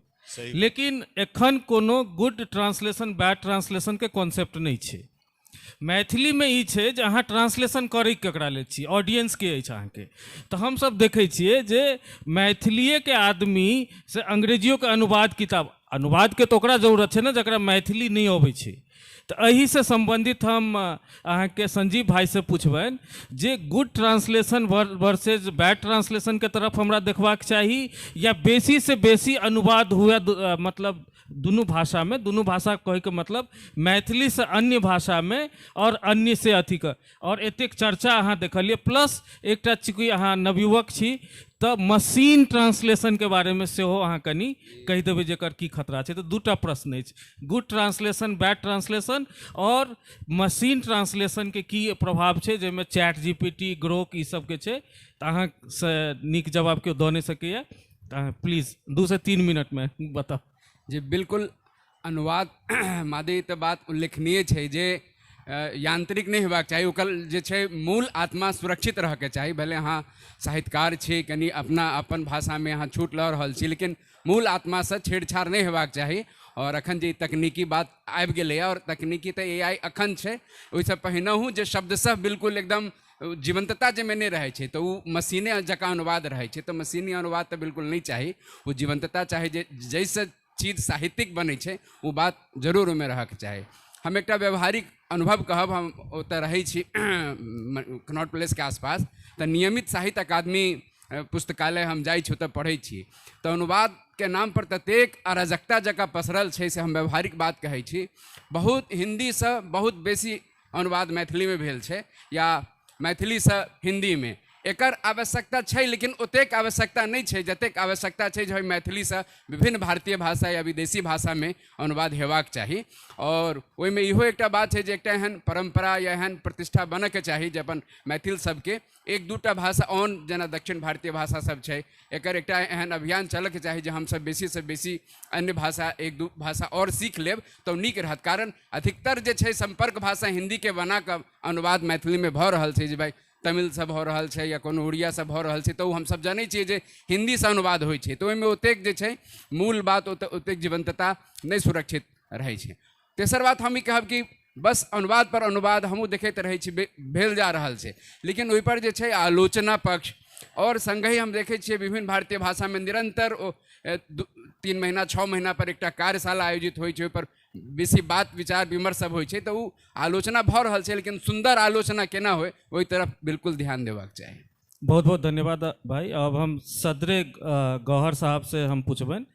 लेकिन एखन कोनो गुड ट्रांसलेशन बैड ट्रांसलेशनके कॉन्सेप्ट नहि छै। मैथिलीमे ई छै जे अहाँ ट्रांसलेशन करै ककरा लेल छी, ऑडियंसके अछि अहाँके। तऽ हमसब देखै छियै जे मैथिलीएके आदमी से अंग्रेजियोके अनुवाद किताब, अनुवादके तऽ ओकरा जरूरत छै ने जकरा मैथिली नहि अबै छै। तऽ एहिसँ सम्बन्धित हम अहाँके संजीव भाइसँ पुछबनि जे गुड ट्रांसलेशन वर्सेज बैड ट्रांसलेशनके तरफ हमरा देखबाक चाही या बेसीसँ बेसी अनुवाद हुए, मतलब दुनू भाषामे, दुनू भाषा कहैके मतलब मैथिलीसँ अन्य भाषामे आओर अन्य से अथीके, आओर एतेक चर्चा अहाँ देखलियै, प्लस एकटा चूँकि अहाँ नवयुवक छी तऽ मशीन ट्रांसलेशनके बारेमे सेहो अहाँ कनि कहि देबै जे एकर की खतरा छै। तऽ दूटा प्रश्न अछि, गुड ट्रांसलेशन बैड ट्रांसलेशन आओर मशीन ट्रांसलेशनके की प्रभाव छै जाहिमे चैट जीपीटी, ग्रोक ई सबके छै। तऽ अहाँसँ नीक जवाब केओ दऽ नहि सकैए, तऽ अहाँ प्लीज 2 से 3 मिनटमे बताउ। जी बिल्कुल, अनुवाद मादे तऽ बात उल्लेखनीय छै जे यांत्रिक नहि हेबाक चाही, ओकर जे छै मूल आत्मा सुरक्षित रहऽके चाही। भले अहाँ साहित्यकार छी, कनि अपना अपन भाषामे अहाँ छूट लऽ रहल छी, लेकिन मूल आत्मासँ छेड़छाड़ नहि हेबाक चाही। आओर अखन जे तकनीकी बात आबि गेलैए, आओर तकनीकी तऽ AI अखन छै, ओहिसँ पहिनहुँ जे शब्द सब बिल्कुल एकदम जीवन्तता जाहिमे नहि रहै छै तऽ ओ मशीने जकाँ अनुवाद रहै छै। तऽ मशीनी अनुवाद तऽ बिल्कुल नहि चाही, ओ जीवन्तता चाही जे जाहिसँ चीज साहित्यिक बनै छै ओ बात जरूर ओहिमे रहऽके चाही। हम एकटा व्यवहारिक अनुभव कहब, हम ओतऽ रहै छी कनॉट प्लेसके आसपास, तऽ नियमित साहित्य अकादमी पुस्तकालय हम जाइ छी, ओतऽ पढ़ै छी। तऽ अनुवादके नामपर ततेक अराजकता जकाँ पसरल छै से हम व्यवहारिक बात कहै छी। बहुत हिन्दीसँ बहुत बेसी अनुवाद मैथिलीमे भेल छै या मैथिलीसँ हिन्दीमे, एकर आवश्यकता छै लेकिन ओतेक आवश्यकता नहि छै जतेक आवश्यकता छै जे मैथिलीसँ विभिन्न भारतीय भाषा या विदेशी भाषामे अनुवाद हेबाक चाही। आओर ओहिमे इहो एकटा बात छै जे एकटा एहन परम्परा या एहन प्रतिष्ठा बनऽके चाही जे अपन मैथिल सबके एक दूटा भाषा ऑन जेना दक्षिण भारतीय भाषा सब छै, एकर एकटा एहन अभियान चलऽके चाही जे हमसब बेसीसँ बेसी अन्य भाषा एक दू भाषा आओर सीख लेब तऽ नीक रहत। कारण अधिकतर जे छै सम्पर्क भाषा हिन्दीके बनाकऽ अनुवाद मैथिलीमे भऽ रहल छै, जे भाइ तमिलसँ भऽ रहल छै या कोनो उड़ियासँ भऽ रहल छै, तऽ ओ हमसब जानै छियै जे हिन्दीसँ अनुवाद होइ छै, तऽ ओहिमे ओतेक जे छै मूल बात ओतेक जीवन्तता नहि सुरक्षित रहै छै। तेसर बात हम ई कहब कि बस अनुवाद पर अनुवाद हमहूँ देखैत रहै छी भेल जा रहल छै, लेकिन ओहिपर जे छै आलोचना पक्ष आओर सङ्गहि हम देखै छियै विभिन्न भारतीय भाषामे निरन्तर ओ 3 महीना 6 महीना पर एकटा कार्यशाला आयोजित होइ छै, ओहिपर बेसी बात विचार विमर्श सब होइ छै, तऽ ओ आलोचना भऽ रहल छै, लेकिन सुन्दर आलोचना केना होइ ओहि तरफ बिल्कुल ध्यान देबाक चाही। बहुत बहुत धन्यवाद भाई। अब हम सदरे गौहर साहब से हम पूछबनि,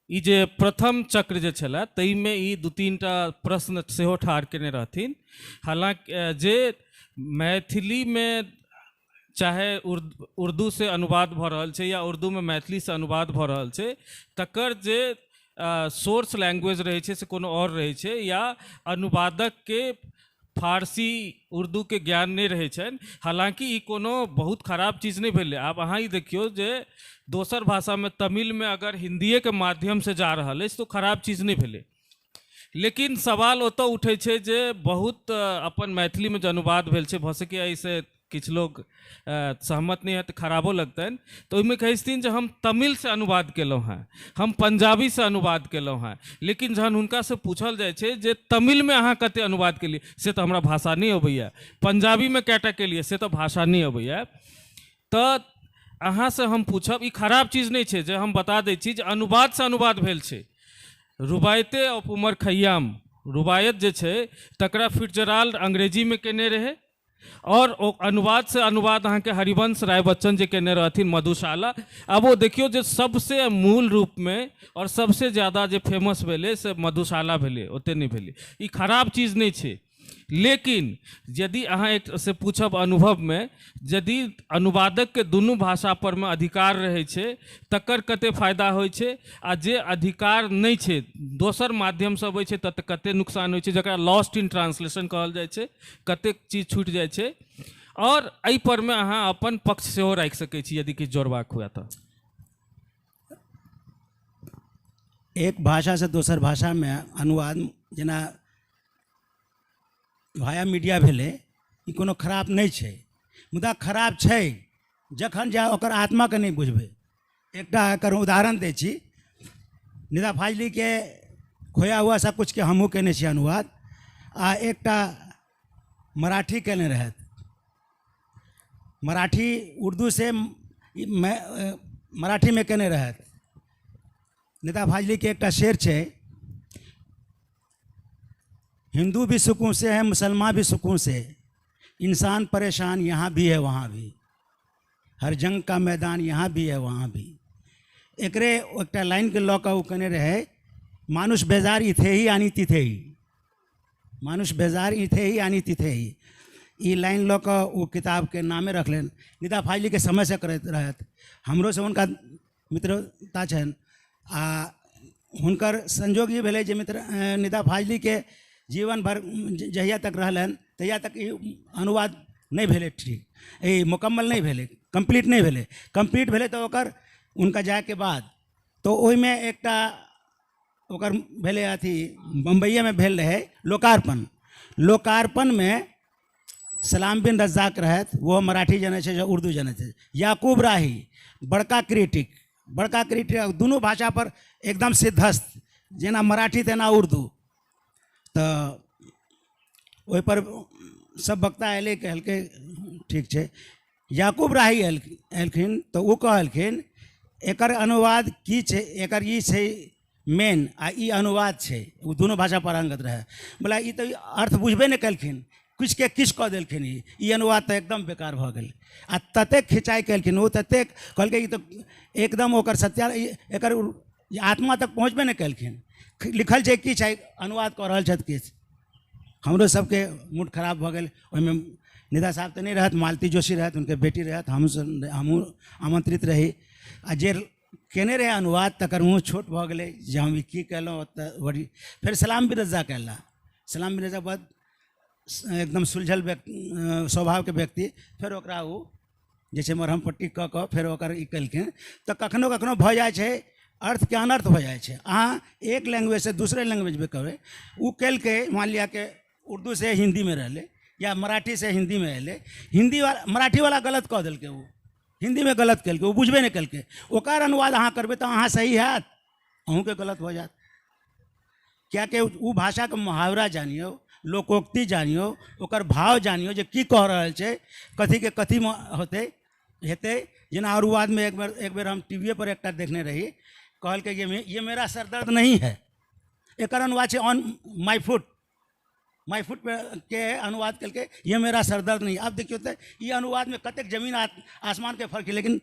ई जे प्रथम चक्र जे छलै ताहिमे ई 2-3 टा प्रश्न सेहो ठाढ़ केने रहथिन। हालाँकि जे मैथिलीमे चाहे उर्दू से अनुवाद भऽ रहल छै या उर्दूमे मैथिलीसँ अनुवाद भऽ रहल छै, तकर जे सोर्स लैंग्वेज रहै छै से कोनो आओर रहै छै या अनुवादकके फारसी उर्दूके ज्ञान नहि रहै छनि। हालाँकि ई कोनो बहुत खराब चीज नहि भेलै। आब अहाँ ई देखियौ जे दोसर भाषामे तमिलमे अगर हिन्दिएके माध्यमसँ जा रहल अछि तऽ खराब चीज नहि भेलै, लेकिन सवाल ओतऽ उठै छै जे बहुत अपन मैथिलीमे जे अनुवाद भेल छै, भऽ सकैए एहिसँ किछु लोग सहमत नहि हैत, खराबो लगतनि, तऽ ओहिमे कहै छथिन जे हम तमिलसँ अनुवाद केलहुँ हेँ, हम पंजाबीसँ अनुवाद केलहुँ हेँ, लेकिन जहन हुनकासँ पूछल जाइ छै जे तमिलमे अहाँ कतेक अनुवाद केलियै, से तऽ हमरा भाषा नहि अबैए, पंजाबीमे कएटा केलियै, से तऽ भाषा नहि अबैए। तऽ अहाँसँ हम पूछब, ई खराब चीज नहि छै जे हम बता दै छी जे अनुवादसँ अनुवाद भेल छै, रुबायते ऑफ उमर खय्याम, रुबायत जे छै तकरा फिट्जराल्ड अंग्रेजीमे केने रहै, और ओ अनुवाद से अनुवाद अहाँके हरिवंश राय बच्चन जे केने रहथिन मधुशाला। आब ओ देखियौ जे सबसे मूल रूपमे और सबसे ज़्यादा जे फेमस भेलै से मधुशाला भेलै, ओते नहि भेलै। ई खराब चीज नहि छै, लेकिन यदि अहाँ एक से पूछब अनुभवमे, यदि अनुवादकके दुनू भाषा परमे अधिकार रहै छै तकर कते फायदा होइ छै, आ जे अधिकार नहि छै दोसर माध्यमसँ अबै छै तत कते नुकसान होइ छै, जकरा लॉस्ट इन ट्रांसलेशन कहल जाइ छै, कतेक चीज छूटि जाइ छै। और एहि परमे अहाँ अपन पक्ष सेहो राखि सकै छी यदि किछु जोड़बाक हुए तऽ। एक भाषासँ दोसर भाषामे अनुवाद जेना भाया मीडिया भेलै, ई कोनो खराब नहि छै, मुदा खराब छै जखन जा ओकर आत्माके नहि बुझबै। एकटा एकर उदाहरण दै छी, निदा फाजलीके खोया हुआ सब कुछके हमहूँ केने छी अनुवाद, आ एकटा मराठी केने रहथि, मराठी उर्दू से मराठीमे केने रहथि। निदा फाजलीके एकटा शेर छै, हिंदू भी सुकून से है मुसलमान भी सुकून से, इंसान परेशान यहाँ भी है वहाँ भी, हर जंग का मैदान यहाँ भी है वहाँ भी। एकरे एकटा लाइनके लऽ कऽ ओ केने रहै, मानुष बेजार इथे ही आनी तिथे ही, मानुष बेजार इथे ही आनी तिथे ही। ई लाइन लऽ कऽ ओ किताबके नामे रखलनि। निदा फाजलीके समयसँ करैत रहथि, हमरोसँ हुनका मित्रता छनि, आ हुनकर संजोग ई भेलै जे मित्र निदा फाजलीके जीवन भर जहिया तक रहलनि तहिया तक ई अनुवाद नहि भेलै, ठीक ई मुकम्मल नहि भेलै, कम्प्लीट नहि भेलै। कम्प्लीट भेलै तऽ ओकर हुनका जायके बाद तऽ ओहिमे एकटा ओकर भेलै अथी बम्बइएमे भेल रहै लोकार्पण। लोकार्पणमे सलाम बिन रज्जाक रहथि, ओहो मराठी जनै छै उर्दू जनै छै। याकूब राही बड़का क्रिटिक, बड़का क्रिटिक, दुनू भाषा पर एकदम सिद्धस्त, जेना मराठी तेना उर्दू। तऽ ओहिपर सब वक्ता अयलै, कहलकै ठीक छै। याकूब राही एलखिन तऽ ओ कहलखिन एकर अनुवाद की छै, एकर ई छै मेन आ ई अनुवाद छै, ओ दुनू भाषा पारंगत रहै। बोला ई तऽ अर्थ बुझबे नहि केलखिन, किछुके किछु कऽ देलखिन, ई अनुवाद तऽ एकदम बेकार भऽ गेल। आ ततेक खिंचाइ केलखिन ओ, ततेक कहलकै ई तऽ एकदम ओकर सत्या एकर आत्मा तक पहुँचबे नहि केलखिन, लिखल छै किछु अनुवाद कऽ रहल छथि किछु। हमरो सबके मूड खराब भऽ गेल। ओहिमे निदा साहब तऽ नहि रहथि, मालती जोशी रहथि, हुनकर बेटी रहथि, हमहूँ आमंत्रित रही। आ जे केने रहै अनुवाद तकर मुँह छोट भऽ गेलै जे हम ई की केलहुँ ओतऽ बड़ी। फेर सलाम बिन रज्जा कयला, सलाम बिन रज्जा बहुत एकदम सुलझल व्यक्ति स्वभावके व्यक्ति, फेर ओकरा ओ जे छै मरहम पट्टी कऽ कऽ फेर ओकर ई केलखिन। तऽ कखनो कखनो भऽ जाइ छै अर्थके अनर्थ भऽ जाइ छै, अहाँ एक लैंग्वेजसँ दूसरे लैंग्वेजमे कहबै, ओ केलकै मान लिअ कि उर्दूसँ हिन्दीमे रहलै या मराठीसँ हिन्दीमे एलै, हिन्दी वाला मराठीवला गलत कऽ देलकै, ओ हिन्दीमे गलत केलकै, ओ बुझबे नहि केलकै। ओकर अनुवाद अहाँ करबै तऽ अहाँ सही हैत, अहूँके गलत भऽ जायत। किएकि ओ भाषाके मुहावरा जानियौ, लोकोक्ति जानियौ, ओकर भाव जानियौ जे की कह रहल छै, कथीके कथीमे होतै हेतै। जेना अनुवादमे एक बेर हम टी वी पर एकटा देखने रही, कहलकै कि ये मेरा सर दर्द नहीं है, एकर अनुवाद छै on my foot, my foot पे के अनुवाद केलकै ये मेरा सर दर्द नहीं। आब देखियौ तऽ ई अनुवादमे कतेक जमीन आसमानके फर्क छै, लेकिन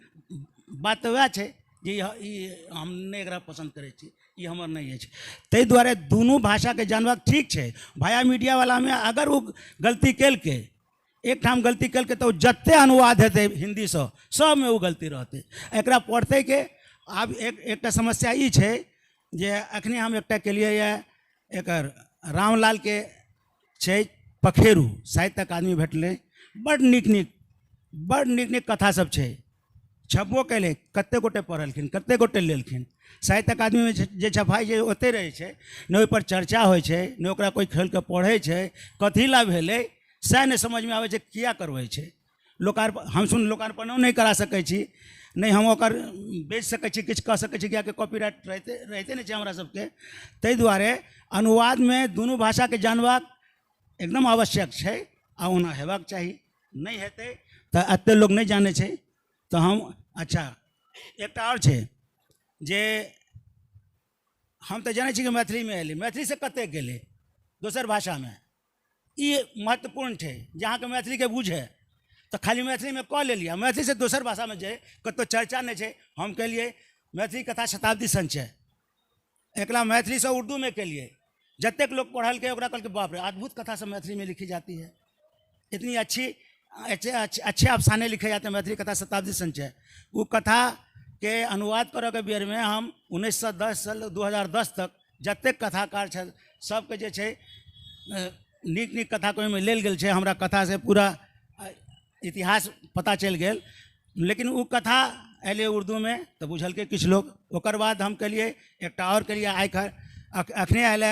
बात तऽ वएह छै जे ई हम नहि एकरा पसन्द करै छी, ई हमर नहि अछि। ताहि दुआरे दुनू भाषाके जानबाक ठीक छै। भाया मीडियावलामे अगर ओ गलती केलकै, एकठाम गलती केलकै तऽ ओ जतेक अनुवाद हेतै हिन्दीसँ सबमे ओ गलती रहतै। एकरा पढ़तै के आब एकटा समस्या ई छै जे अखने हम एकटा केलियै यऽ, एकर रामलालके छै पखेरू, साहित्य अकादमी भेटलै, बड़ नीक नीक, बड़ नीक नीक कथा सब छै, छपबो केलै, कतेक गोटे पढ़लखिन, कतेक गोटे लेलखिन। साहित्य अकादमीमे जे छपाइ छै ओतहि रहै छै, नहि ओहिपर चर्चा होइ छै, नहि ओकरा कोइ खोलिकऽ पढ़ै छै, कथी लए भेलै सएह नहि समझमे आबै छै, किया करबै छै। लोकार्पण हम सुन लोकार्पणो नहि करा सकै छी, नहि हम ओकर बेच सकै छी, किछु कऽ सकै छी, किएकि कॉपीराइट रहिते नहि छै हमरा सबके। ताहि दुआरे अनुवादमे दुनू भाषाके जानबाक एकदम आवश्यक छै आ ओना हेबाक चाही। नहि हेतै तऽ एतेक लोक नहि जानै छै तऽ हम अच्छा एकटा आओर छै जे हम तऽ जनै छी कि मैथिलीमे एलै, मैथिलीसँ कतेक गेलै दोसर भाषामे, ई महत्वपूर्ण छै जे अहाँके मैथिलीके बुझै। तऽ खाली मैथिलीमे कऽ लेलियै, मैथिलीसँ दोसर भाषामे जे कतहु चर्चा नहि छै। हम केलियै मैथिली कथा शताब्दी संचय, एकरा मैथिलीसँ उर्दूमे केलियै, जतेक लोक पढ़लकै ओकरा कहलकै बाप रे अद्भुत कथा सब मैथिलीमे लिखी जाती है, इतनी अच्छी अच्छे अच्छे अच्छे अफसाने लिखे जाते हैं मैथिली कथा शताब्दी संचय। ओ कथाके अनुवाद करऽके बेरमे हम 1910 से 2010 तक जतेक कथाकार छथि सबके जे छै नीक नीक कथाके ओहिमे लेल गेल छै। हमरा कथासँ पूरा इतिहास पता चलि गेल। लेकिन ओ कथा अयलै उर्दूमे तऽ बुझलकै किछु लोक। ओकर बाद हम केलियै एकटा आओर केलियै, आइ अखने आयल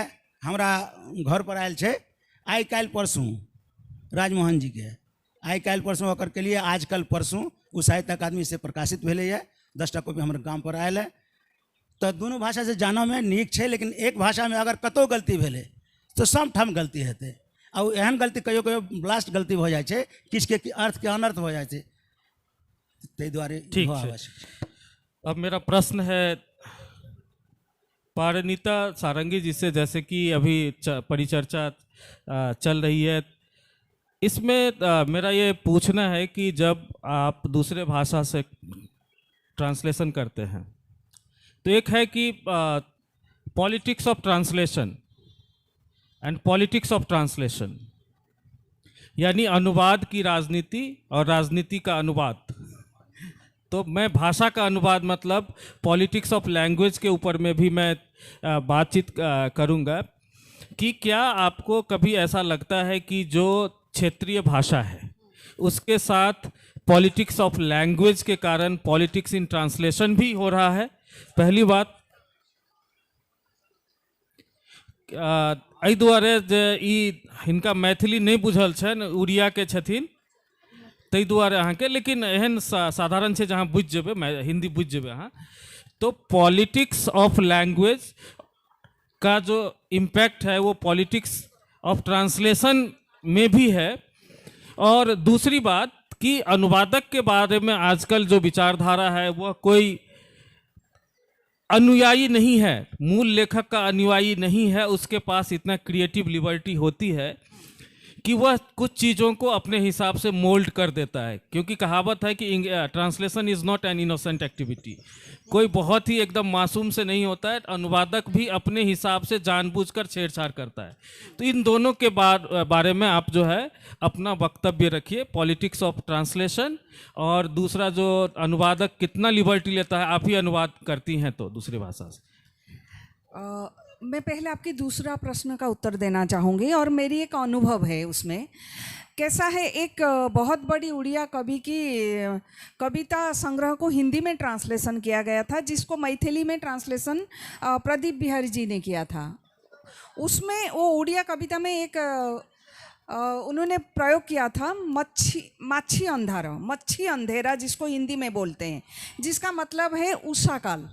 हमरा घरपर आयल छै आइ काल्हि परसू, राजमोहन जीके आइ काल्हि परसू, ओकर केलियै आजकल परसू, ओ साहित्य अकादमीसँ प्रकाशित भेलैए, 10टा कॉपी हमर गामपर आयल है। तऽ दुनू भाषासँ जानऽमे नीक छै, लेकिन एक भाषामे अगर कतहु गलती भेलै तऽ सबठाम गलती हेतै। आ ओ एहन गलती कहियो कहियो ब्लास्ट गलती भऽ जाइ छै, किछुके अर्थके अनर्थ भऽ जाइ छै, ताहि दुआरे ठीक छै। अब मेरा प्रश्न है पारनीता सारंगी जी से, जैसे कि अभी परिचर्चा चल रही है, इसमें मेरा ये पूछना है कि जब आप दूसरे भाषा से ट्रांसलेशन करते हैं तो एक है कि politics of translation and politics of translation, यानी अनुवाद की राजनीति और राजनीति का अनुवाद। तो मैं भाषा का अनुवाद मतलब पॉलिटिक्स ऑफ लैंग्वेज के ऊपर में भी मैं बातचीत करूंगा कि क्या आपको कभी ऐसा लगता है कि जो क्षेत्रीय भाषा है उसके साथ पॉलिटिक्स ऑफ लैंग्वेज के कारण पॉलिटिक्स इन ट्रांसलेशन भी हो रहा है? पहली बात एहि दुआरे जे ई हिनका मैथिली नहि बुझल छनि, उड़ियाके छथिन, ताहि दुआरे अहाँके, लेकिन एहन साधारण छै जे अहाँ बुझि जेबै, हिंदी बुझि जेबै अहाँ। तो पॉलिटिक्स ऑफ लैंग्वेज का जो इम्पैक्ट है वो पॉलिटिक्स ऑफ ट्रांसलेशन में भी है। और दूसरी बात कि अनुवादक के बारे में आजकल जो विचारधारा है वह कोई अनुयायी नहीं है, मूल लेखक का अनुयायी नहीं है, उसके पास इतना क्रिएटिव लिबर्टी होती है कि वह कुछ चीज़ों को अपने हिसाब से मोल्ड कर देता है। क्योंकि कहावत है कि translation is not an innocent activity, कोई बहुत ही एकदम मासूम से नहीं होता है, अनुवादक भी अपने हिसाब से जानबूझकर छेड़छाड़ करता है। तो इन दोनों के बारे में आप जो है अपना वक्तव्य रखिए, पॉलिटिक्स ऑफ ट्रांसलेशन और दूसरा जो अनुवादक कितना लिबर्टी लेता है, आप ही अनुवाद करती हैं तो दूसरी भाषा से। मैं पहले आपके दूसरा प्रश्न का उत्तर देना चाहूँगी और मेरी एक अनुभव है उसमें कैसा है। एक बहुत बड़ी उड़िया कवि की कविता संग्रह को हिंदी में ट्रांसलेशन किया गया था, जिसको मैथिली में ट्रांसलेशन प्रदीप बिहारी जी ने किया था। उसमें वो उड़िया कविता में एक उन्होंने प्रयोग किया था मच्छी माछी अंधारा, मच्छी अंधेरा जिसको हिंदी में बोलते हैं, जिसका मतलब है उषा काल,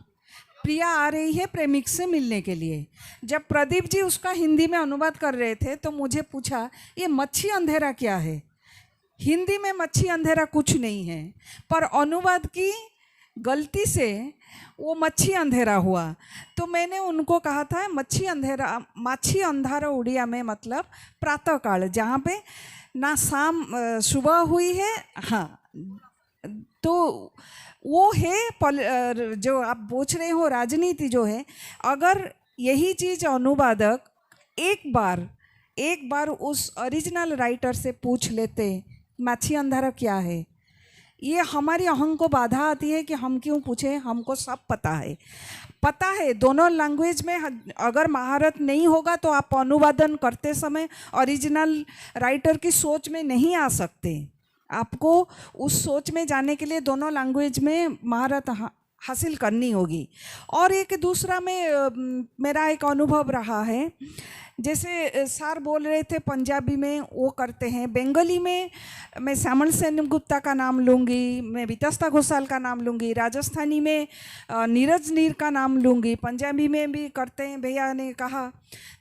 प्रिया आ रही है प्रेमिक से मिलने के लिए। जब प्रदीप जी उसका हिंदी में अनुवाद कर रहे थे तो मुझे पूछा ये मच्छी अंधेरा क्या है? हिंदी में मच्छी अंधेरा कुछ नहीं है, पर अनुवाद की गलती से वो मच्छी अंधेरा हुआ। तो मैंने उनको कहा था मच्छी अंधेरा, माछी अंधारा उड़िया में मतलब प्रातःकाल, जहाँ पे ना शाम सुबह हुई है, हाँ तो वो है जो आप पूछ रहे हो राजनीति जो है, अगर यही चीज़ अनुवादक एक बार उस ओरिजिनल राइटर से पूछ लेते माछी अंधारा क्या है, ये हमारी अहं को बाधा आती है कि हम क्यों पूछें, हमको सब पता है। पता है दोनों लैंग्वेज में अगर महारत नहीं होगा तो आप अनुवादन करते समय ओरिजिनल राइटर की सोच में नहीं आ सकते। आपको उस सोच में जाने के लिए दोनों लैंग्वेज में महारत हासिल करनी होगी। और एक दूसरा में मेरा एक अनुभव रहा है, जैसे सर बोल रहे थे पंजाबी में वो करते हैं, बंगाली में मैं श्यामल सेन गुप्ता का नाम लूँगी, मैं वितस्ता घोषाल का नाम लूँगी, राजस्थानी में नीरज नीर का नाम लूँगी, पंजाबी में भी करते हैं भैया ने कहा।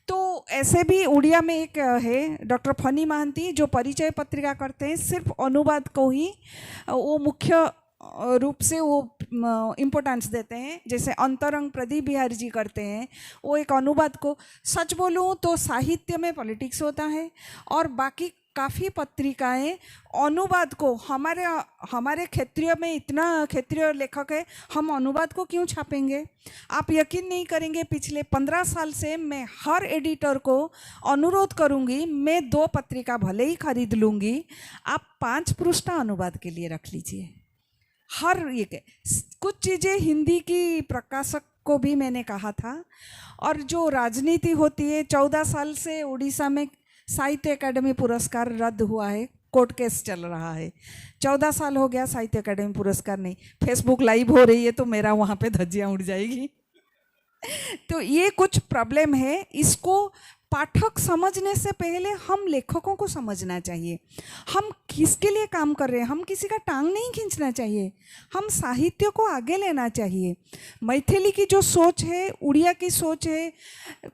तो ऐसे भी उड़िया में एक है डॉक्टर फनी महंती जो परिचय पत्रिका करते हैं, सिर्फ अनुवाद को ही वो मुख्य रूप से वो इम्पोर्टेंस देते हैं। जैसे अंतरंग प्रदीप बिहारी जी करते हैं, वो एक अनुवाद को, सच बोलूँ तो साहित्य में पॉलिटिक्स होता है और बाकी काफ़ी पत्रिकाएं अनुवाद को, हमारे हमारे क्षेत्रीय में इतना क्षेत्रीय लेखक है, हम अनुवाद को क्यों छापेंगे? आप यकीन नहीं करेंगे, पिछले 15 साल से मैं हर एडिटर को अनुरोध करूंगी, मैं 2 पत्रिका भले ही खरीद लूँगी, आप 5 पृष्ठा अनुवाद के लिए रख लीजिए। हर एक कुछ चीज़ें हिंदी की प्रकाशक को भी मैंने कहा था। और जो राजनीति होती है, 14 साल से उड़ीसा में साहित्य अकादमी पुरस्कार रद्द हुआ है, कोर्ट केस चल रहा है, 14 साल हो गया साहित्य अकादमी पुरस्कार नहीं। फेसबुक लाइव हो रही है तो मेरा वहाँ पे धज्जियाँ उड़ जाएगी। तो ये कुछ प्रॉब्लम है, इसको पाठक समझने से पहले हम लेखकों को समझना चाहिए। हम किसके लिए काम कर रहे हैं, हम किसी का टांग नहीं खींचना चाहिए, हम साहित्य को आगे लेना चाहिए। मैथिली की जो सोच है, उड़िया की सोच है,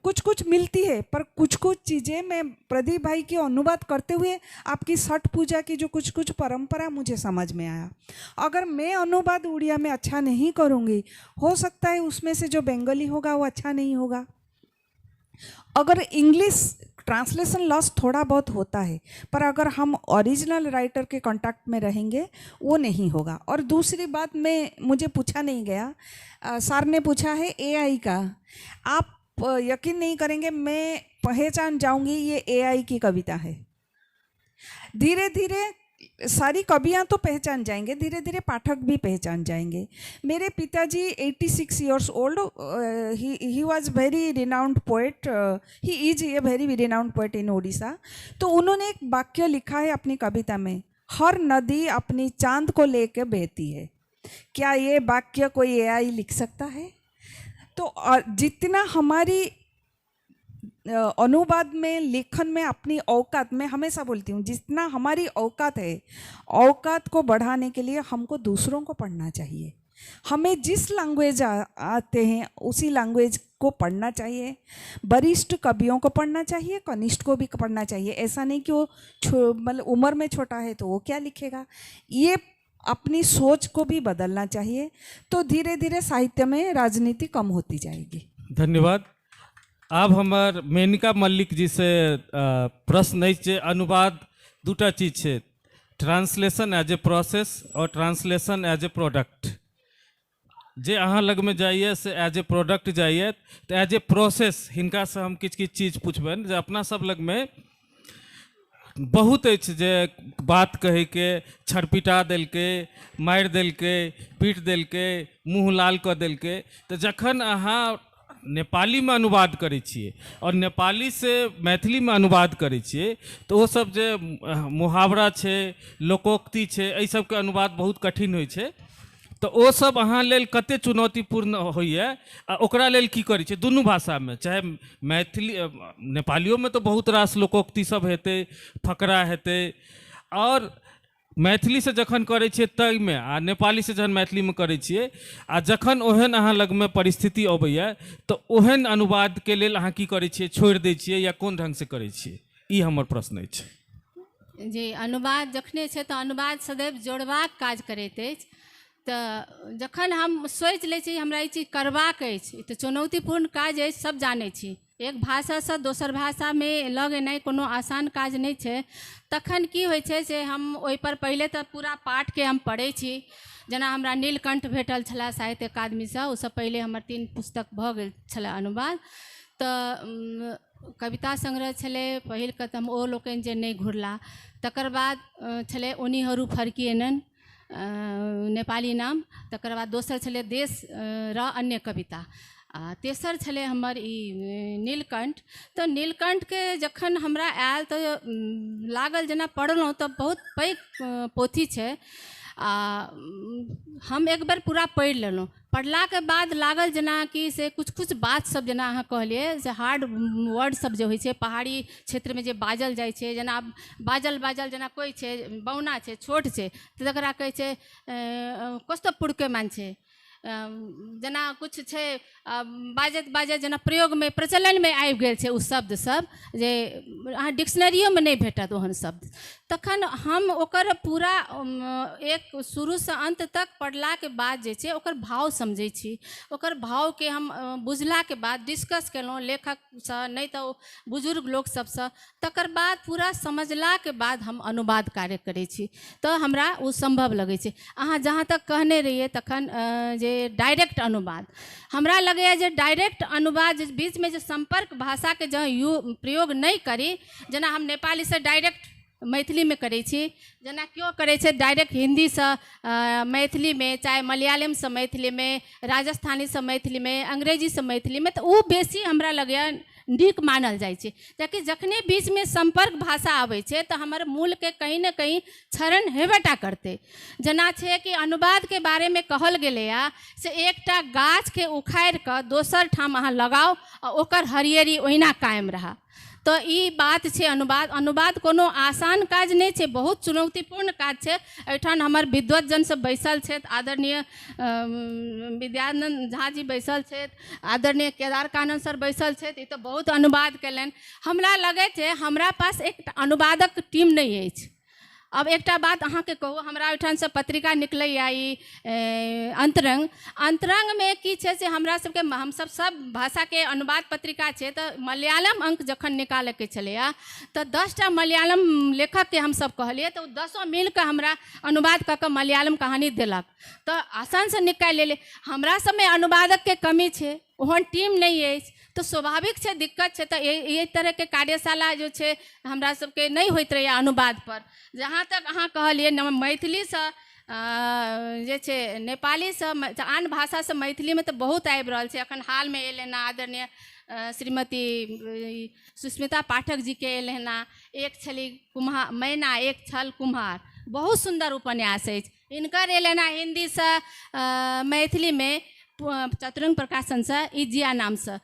कुछ कुछ मिलती है, पर कुछ कुछ चीज़ें मैं प्रदीप भाई की अनुवाद करते हुए आपकी छठ पूजा की जो कुछ कुछ परंपरा मुझे समझ में आया। अगर मैं अनुवाद उड़िया में अच्छा नहीं करूँगी, हो सकता है उसमें से जो बंगाली होगा वो अच्छा नहीं होगा। अगर इंग्लिश ट्रांसलेशन लॉस थोड़ा बहुत होता है, पर अगर हम ओरिजिनल राइटर के कांटेक्ट में रहेंगे वो नहीं होगा। और दूसरी बात, मैं मुझे पूछा नहीं गया, सर ने पूछा है एआई का, आप यकीन नहीं करेंगे, मैं पहचान जाऊंगी ये एआई की कविता है। धीरे धीरे सारी कवियाँ तो पहचान जाएंगे, धीरे धीरे पाठक भी पहचान जाएंगे। मेरे पिताजी 86 years old, he was very renowned poet, he is a very renowned poet in Odisha. तो उन्होंने एक वाक्य लिखा है अपनी कविता में, हर नदी अपनी चांद को लेकर बहती है। क्या ये वाक्य कोई एआई लिख सकता है? तो जितना हमारी अनुवाद में, लेखन में अपनी औकात, मैं हमेशा बोलती हूँ, जितना हमारी औकात है, औकात को बढ़ाने के लिए हमको दूसरों को पढ़ना चाहिए। हमें जिस लैंग्वेज आते हैं उसी लैंग्वेज को पढ़ना चाहिए। वरिष्ठ कवियों को पढ़ना चाहिए, कनिष्ठ को भी पढ़ना चाहिए। ऐसा नहीं कि वो मतलब उम्र में छोटा है तो वो क्या लिखेगा। ये अपनी सोच को भी बदलना चाहिए, तो धीरे धीरे साहित्य में राजनीति कम होती जाएगी। धन्यवाद। आब हमर मेनका मल्लिक जी से प्रश्न अछि जे अनुवाद दूटा चीज छै, ट्रांसलेशन एज ए प्रोसेस और ट्रांसलेशन एज ए प्रोडक्ट। जे अहाँ लगमे जाइए से एज ए प्रोडक्ट जाइए, तो एज ए प्रोसेस हिनकासँ हम किछु किछु चीज पुछबनि जे अपना सब लगमे बहुत अछि जे बात कहैके, छरपिटा देलकै, मारि देलकै, पीट देलकै, मुँह लाल कऽ देलकै। तऽ जखन अहाँ नेपालीमे अनुवाद करै छियै और नेपालीसँ मैथिलीमे अनुवाद करै छियै तऽ ओ सब जे मुहावरा छै, लोकोक्ति छै, एहि सबके अनुवाद बहुत कठिन होइ छै। तऽ ओ सब अहाँ लेल कते चुनौतीपूर्ण होइए आ ओकरा लेल की करै छियै दुनू भाषामे, चाहे मैथिली नेपालियोमे तऽ बहुत रास लोकोक्ति सब हेतै, फकरा हेतै, और मैथिलीसँ जखन करै छियै ताहिमे आ नेपालीसँ जखन मैथिलीमे करै छियै आ जखन ओहन अहाँ लगमे परिस्थिति अबैए तऽ ओहन अनुवादके लेल अहाँ की करै छियै, छोड़ि दै छियै या कोन ढङ्गसँ करै छियै? ई हमर प्रश्न अछि। जी, अनुवाद जखने छै तऽ अनुवाद सदैव जोड़बाक काज करैत अछि। तऽ जखन हम सोचि लै छी हमरा ई चीज करबाक अछि, ई तऽ चुनौतीपूर्ण काज अछि, सब जानै छी, एक भाषासँ दोसर भाषामे लऽ गेनाइ कोनो आसान काज नहि छै। तखन की होइ छै से हम ओहिपर पहिले तऽ पूरा पाठके हम पढ़ै छी। जेना हमरा नीलकण्ठ भेटल छलै साहित्य अकादमीसँ, ओहिसँ पहिले हमर 3 पुस्तक भऽ गेल छलै अनुवाद। तऽ कविता संग्रह छलै पहिल कदम ओ लोकनि जे नहि घुरला, तकर बाद छलै उनीहरू फर्किएनन् नेपाली नाम, तकर बाद दोसर छलै देश र अन्य कविता, आ तेसर छलै हमर ई नीलकण्ठ। तऽ नीलकण्ठके जखन हमरा आयल तऽ लागल जेना पढ़लहुँ तऽ बहुत पैघ पोथी छै आ हम एक बेर पूरा पढ़ि लेलहुँ। पढ़लाके बाद लागल जेना कि से कुछ कुछ बात सब जेना अहाँ कहलियै से हार्ड वर्ड सब जे होइ छै पहाड़ी क्षेत्रमे जे बाजल जाइ छै, जेना बाजल बाजल जेना कोइ छै बौना छै छोट छै तऽ तकरा कहै छै कस्तो पुरके मान्छे, जेना किछु छै बाजैत बाजैत जेना प्रयोगमे प्रचलनमे आबि गेल छै ओ शब्द सब जे अहाँ डिक्शनरियोमे नहि भेटत ओहन शब्द। तखन हम ओकर पूरा एक शुरूसँ अन्त तक पढ़लाके बाद जे छै ओकर भाव समझै छी, ओकर भावके हम बुझलाके बाद डिस्कस केलहुँ लेखकसँ नहि तऽ बुजुर्ग लोक सबसँ, तकर बाद पूरा समझलाके बाद हम अनुवाद कार्य करै छी तऽ हमरा ओ सम्भव लगै छै। अहाँ जहाँ तक कहने रहियै तखन जे डायरेक्ट अनुवाद, हमरा लगैए जे डायरेक्ट अनुवाद बीचमे जे सम्पर्क भाषाके जँ प्रयोग नहि करी, जेना हम नेपालीसँ डायरेक्ट मैथिलीमे करै छी, जेना केओ करै छै डायरेक्ट हिन्दीसँ मैथिलीमे, चाहे मलयालमसँ मैथिलीमे, राजस्थानीसँ मैथिलीमे, अंग्रेजीसँ मैथिलीमे, तऽ ओ बेसी हमरा लगैए नीक मानल जाइ छै। कियाकि जखने बीचमे सम्पर्क भाषा आबै छै तऽ हमर मूलके कहीं ने कहीं क्षरण हेबेटा करतै। जेना छै कि अनुवादके बारेमे कहल गेलैए से एकटा गाछके उखाड़ि कऽ दोसर ठाम अहाँ लगाउ आ ओकर हरियरी ओहिना कायम रहए। तऽ ई बात छै अनुवाद। अनुवाद कोनो आसान काज नहि छै, बहुत चुनौतीपूर्ण काज छै। एहिठाम हमर विद्वतजन सब बैसल छथि, आदरणीय विद्यानंद झा जी बैसल छथि, आदरणीय केदार कानन सर बैसल छथि, ई तऽ बहुत अनुवाद कयलनि। हमरा लगै छै हमरा पास एक अनुवादक टीम नहि अछि। अब एकटा बात अहाँके कहू, हमरा ओहिठामसँ पत्रिका निकलैए ई अंतरंग। अंतरंगमे की छै से हमरा सबके हमसब सब भाषाके अनुवाद पत्रिका छै, तऽ मलयालम अंक जखन निकालैके छलैए तऽ 10टा मलयालम लेखकके हमसब कहलियै तऽ ओ 10 मिलके हमरा अनुवाद कऽ कऽ मलयालम कहानी देलक, तऽ आसानसँ निकालि लेलियै। हमरा सबमे अनुवादकके कमी छै, ओहन टीम नहि अछि, तऽ स्वाभाविक छै दिक्कत छै। तऽ एहि तरहके कार्यशाला जे छै हमरा सबके नहि होइत रहैए अनुवाद पर। जहाँ तक अहाँ कहलियै मैथिलीसँ जे छै नेपालीसँ आन भाषासँ मैथिलीमे तऽ बहुत आबि रहल छै। एखन हालमे एलै हँ आदरणीय श्रीमती सुस्मिता पाठक जीके एलै हँ, एक छली कुम्हार मैना एक छल कुम्हार, बहुत सुन्दर उपन्यास अछि। हिनकर एलै हँ हिन्दीसँ मैथिलीमे चतुरंग प्रकाशनसँ इजिया नामसँ,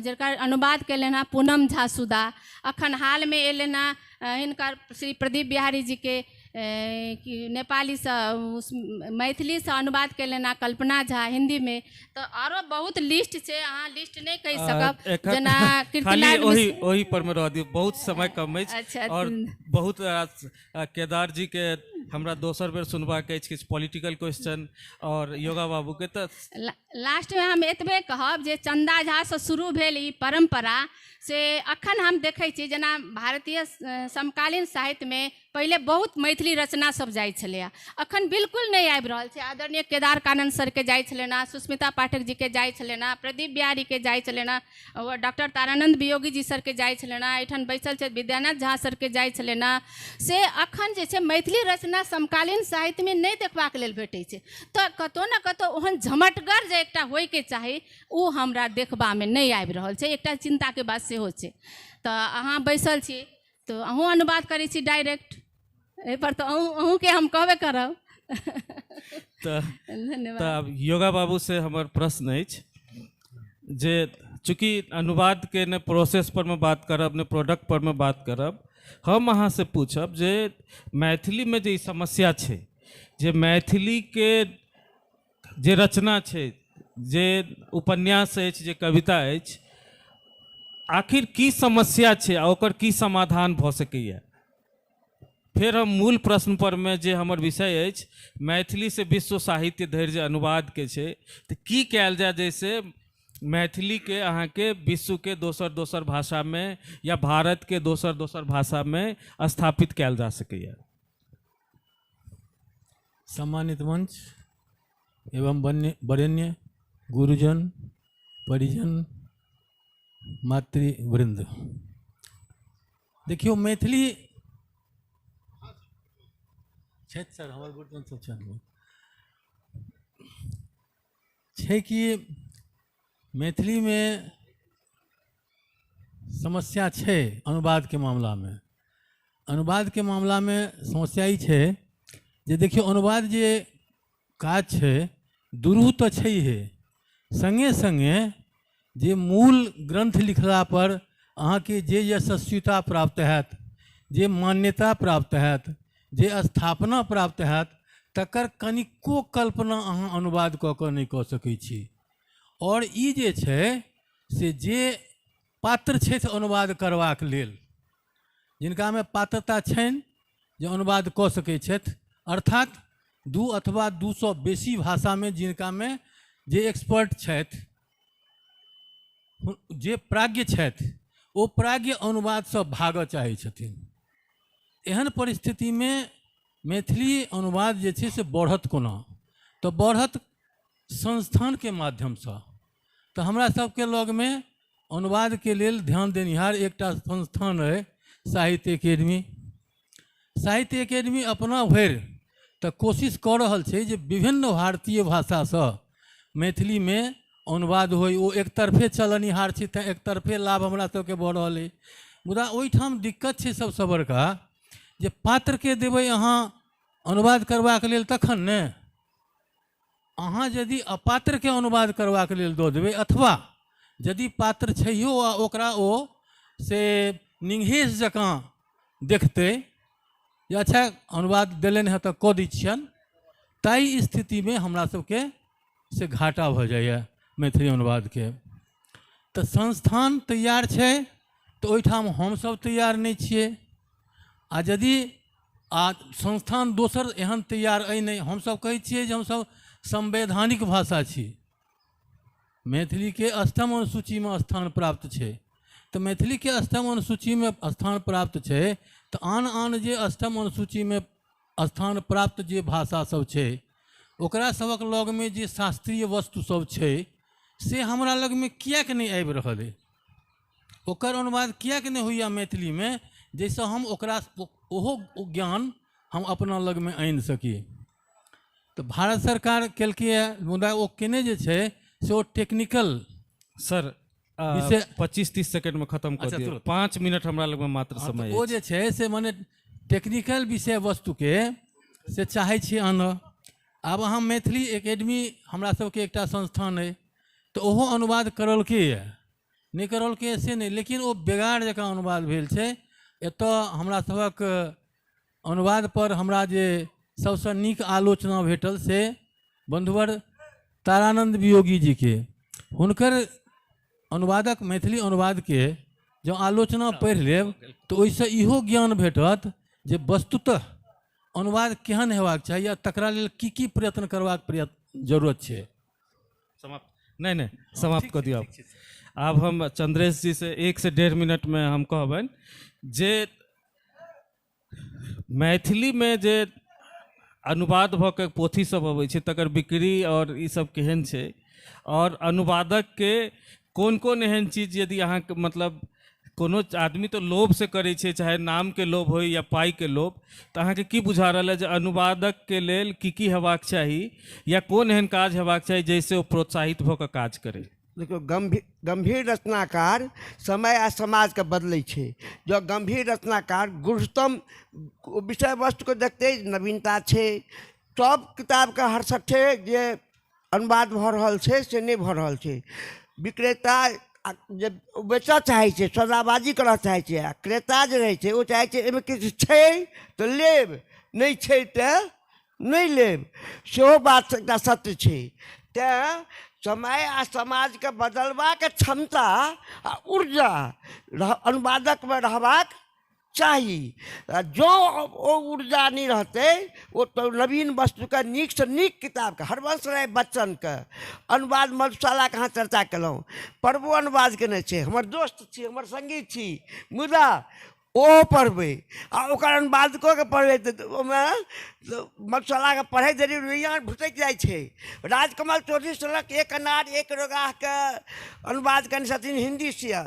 जकर अनुवाद कयलनि हँ पूनम झा सुधा। अखन हालमे एलनि हँ हिनकर श्री प्रदीप बिहारी जीके नेपालीसँ मैथिलीसँ अनुवाद कयलनि हँ कल्पना झा हिन्दीमे। तऽ आरो बहुत लिस्ट छै, अहाँ लिस्ट नहि कहि सकब। जेना कीर्तिनारायण ओहि पर मे रह दियौ, बहुत समय कम अछि। अच्छा, और बहुत केदार जी के हमरा दोसर बेर सुनबाक अछि किछु पॉलिटिकल क्वेश्चन और योगा बाबू के। तऽ लास्टमे हम एतबे कहब जे चंदा झासँ शुरू भेल ई परम्परा, से अखन हम देखै छी जेना भारतीय समकालीन साहित्यमे पहिले बहुत मैथिली रचना सब जाइ छलैए, अखन बिल्कुल नहि आबि रहल छै। आदरणीय केदार कानन सरके जाइ छलनि हँ, सुस्मिता पाठक जीके जाइ छलनि हँ, प्रदीप बिहारीके जाइ छलनि हँ, डॉक्टर तारानंद वियोगी जी सरके जाइ छलनि हँ, एहिठाम बैसल छथि विद्यानाथ झा सरके जाइ छलनि हँ। से अखन जे छै मैथिली रचना समकालीन साहित्यमे नहि देखबाक लेल भेटै छै। तऽ कतहु ने कतहु ओहन झमटगर जे एकटा होइके चाही ओ हमरा देखबामे नहि आबि रहल छै, एकटा चिन्ताके बात सेहो छै। तऽ अहाँ बैसल छी तऽ अहूँ अनुवाद करै छी डायरेक्ट, एहिपर तऽ अहूँके हम कहबे करब। तऽ आब योगा बाबू से हमर प्रश्न अछि जे चूँकि अनुवादके ने प्रोसेस पर मे बात करब ने प्रोडक्ट पर मे बात करब, हम अहाँ से पूछब जे मैथिलीमे जे ई समस्या छै, जे मैथिलीके जे रचना छै, जे उपन्यास अछि, जे कविता अछि, आखिर की समस्या छै आ ओकर की समाधान भऽ सकैए? फेर हम मूल प्रश्न पर मे जे हमर विषय अछि मैथिली से विश्व साहित्य धरि जे अनुवाद के छै, तऽ की कयल जाय जैसे मैथिली के अहाँके विश्व के दोसर दोसर भाषा में या भारत के दोसर दोसर भाषा में स्थापित कयल जा सकैए? सम्मानित मंच एवं वरेण्य गुरुजन, परिजन, मातृवृंद, देखियौ मैथिली छथि सर, हमर गुरुजन सब छथि। छै कि मैथिलीमे समस्या छै अनुवादके मामलामे। अनुवादके मामलामे समस्या ई छै जे देखियौ अनुवाद जे काज छै दुरूह तऽ छैहे, सङ्गे सङ्गे जे मूल ग्रन्थ लिखला पर अहाँके जे यशस्विता प्राप्त हैत, जे मान्यता प्राप्त हैत, जे स्थापना प्राप्त हैत, तकर कनिको कल्पना अहाँ अनुवाद कऽ कऽ नहि कऽ सकै छी। आओर ई जे छै से जे पात्र छथि अनुवाद करबाक लेल, जिनकामे पात्रता छनि जे अनुवाद कऽ सकै छथि, अर्थात 2 अथवा 2 सँ बेसी भाषामे जिनकामे जे एक्सपर्ट छथि, जे प्राज्ञ छथि, ओ प्राज्ञ अनुवादसँ भागऽ चाहै छथिन। एहन परिस्थितिमे मैथिली अनुवाद जे छै से बढ़त कोना? तऽ बढ़त संस्थानके माध्यमसँ। तऽ हमरा सबके लगमे अनुवादके लेल ध्यान देनिहार एकटा संस्थान अइ, साहित्य एकेडमी। साहित्य एकेडमी अपना भरि तऽ कोशिश कऽ रहल छै जे विभिन्न भारतीय भाषासँ मैथिलीमे अनुवाद होइ। ओ एकतरफे चलनिहार छै, तेँ एकतरफे लाभ हमरा सबके भऽ रहल अइ। मुदा ओहिठाम दिक्कत छै सबसँ बड़का जे पात्रके देबै अहाँ अनुवाद करबाक लेल तखन ने। अहाँ यदि अपात्रके अनुवाद करबाक लेल दऽ देबै, अथवा यदि पात्र छैहो आ ओकरा ओ से निंघेस जकाँ देखतै जे अच्छा अनुवाद देलनि हेँ तऽ कऽ दै छियनि, ताहि स्थितिमे हमरा सबके से घाटा भऽ जाइए मैथिली अनुवादके। तऽ संस्थान तैयार छै तऽ ओहिठाम हमसब तैयार नहि छियै। आ यदि संस्थान दोसर एहन तैयार अइ नहि, हमसब कहै छियै जे हमसब संवैधानिक भाषा छी, मैथिलीके अष्टम अनुसूचीमे स्थान प्राप्त छै। तऽ मैथिलीके अष्टम अनुसूचीमे स्थान प्राप्त छै तऽ आन आन जे अष्टम अनुसूचीमे स्थान प्राप्त जे भाषा सब छै, ओकरा सबक लगमे जे शास्त्रीय वस्तु सब छै से हमरा लगमे किएक नहि आबि रहल अइ? ओकर अनुवाद किएक नहि होइए मैथिलीमे, जाहिसँ हम ओकरा ओहो ज्ञान हम अपना लगमे आनि सकी? तऽ भारत सरकार केलकैए, मुदा ओ केने जे छै से ओ टेक्निकल सर विषय 25-30 सेकंडमे खत्म कऽ अच्छा, दियौ। तुरत। 5 मिनट हमरा लगमे मात्र समय ओ अछि। जे छै से मने टेक्निकल विषय वस्तुके से चाहै छी आनऽ। आब अहाँ मैथिली एकेडमी हमरा सबके एकटा संस्थान अइ, तऽ ओहो अनुवाद करलकैए, नहि करलकैए से नहि, लेकिन ओ बेगार जकाँ अनुवाद भेल छै। एतऽ हमरा सभक अनुवाद पर हमरा जे सबसँ नीक आलोचना भेटल से बन्धुवर तारानन्द वियोगी जीके। हुनकर अनुवादक मैथिली अनुवादके जँ आलोचना पढ़ि लेब तऽ ओहिसँ इहो ज्ञान भेटत जे वस्तुतः अनुवाद केहन हेबाक चाही आ तकरा लेल की की प्रयत्न करबाक प्रयत्न जरूरत छै। समाप्त। नहि नहि, समाप्त कऽ दियौ। आब हम चंद्रेश जी से 1 से 1.5 मिनट में हम कहबनि जे मैथिलीमे जे अनुवाद भऽ कऽ पोथी सब अबै छै, तकर बिक्री आओर ई सब केहन छै आओर अनुवादकके कोन कोन एहन चीज, यदि अहाँके मतलब कोनो आदमी तऽ लोभसँ करै छै, चाहे नामके लोभ होइ या पाइके लोभ, तऽ अहाँके की बुझा रहल है जे अनुवादकके लेल की की हेबाक चाही या कोन एहन काज हेबाक चाही जाहिसँ ओ प्रोत्साहित भऽ कऽ काज करै? देखियौ, गम्भीर गम्भीर रचनाकार समय आ समाजके बदलै छै। जँ गम्भीर रचनाकार गूढ़तम विषय वस्तुके देखतै, नवीनता छै। सभ किताबके हरसट्ठे जे अनुवाद भऽ रहल छै से नहि भऽ रहल छै। विक्रेता जे बेचऽ चाहै छै, सौदाबाजी करऽ चाहै छै, आ क्रेता जे रहै छै ओ चाहै छै एहिमे किछु छै तऽ लेब, नहि छै तऽ नहि लेब। सेहो बात एकटा सत्य छै। तेँ समय आ समाजके बदलबाक क्षमता आ ऊर्जा अनुवादकमे रहबाक चाही। आ जँ ओ ऊर्जा नहि रहतै ओ तऽ नवीन वस्तुके, नीकसँ नीक किताबके, हरवंश राय बच्चनके अनुवाद, मधुशालाके अहाँ चर्चा केलहुँ, प्रभु अनुवाद केने छै, हमर दोस्त छी, हमर सङ्गी छी, मुदा ओ पढ़बै आ ओकर अनुवाद कऽ के पढ़बै तऽ ओहिमे मधुशालाके पढ़ैत देरी रुइयाँ भुसकि जाइ छै। राजकमल चौधरी सनक एक अनार एक रोगाहके अनुवाद केने छथिन हिन्दीसँ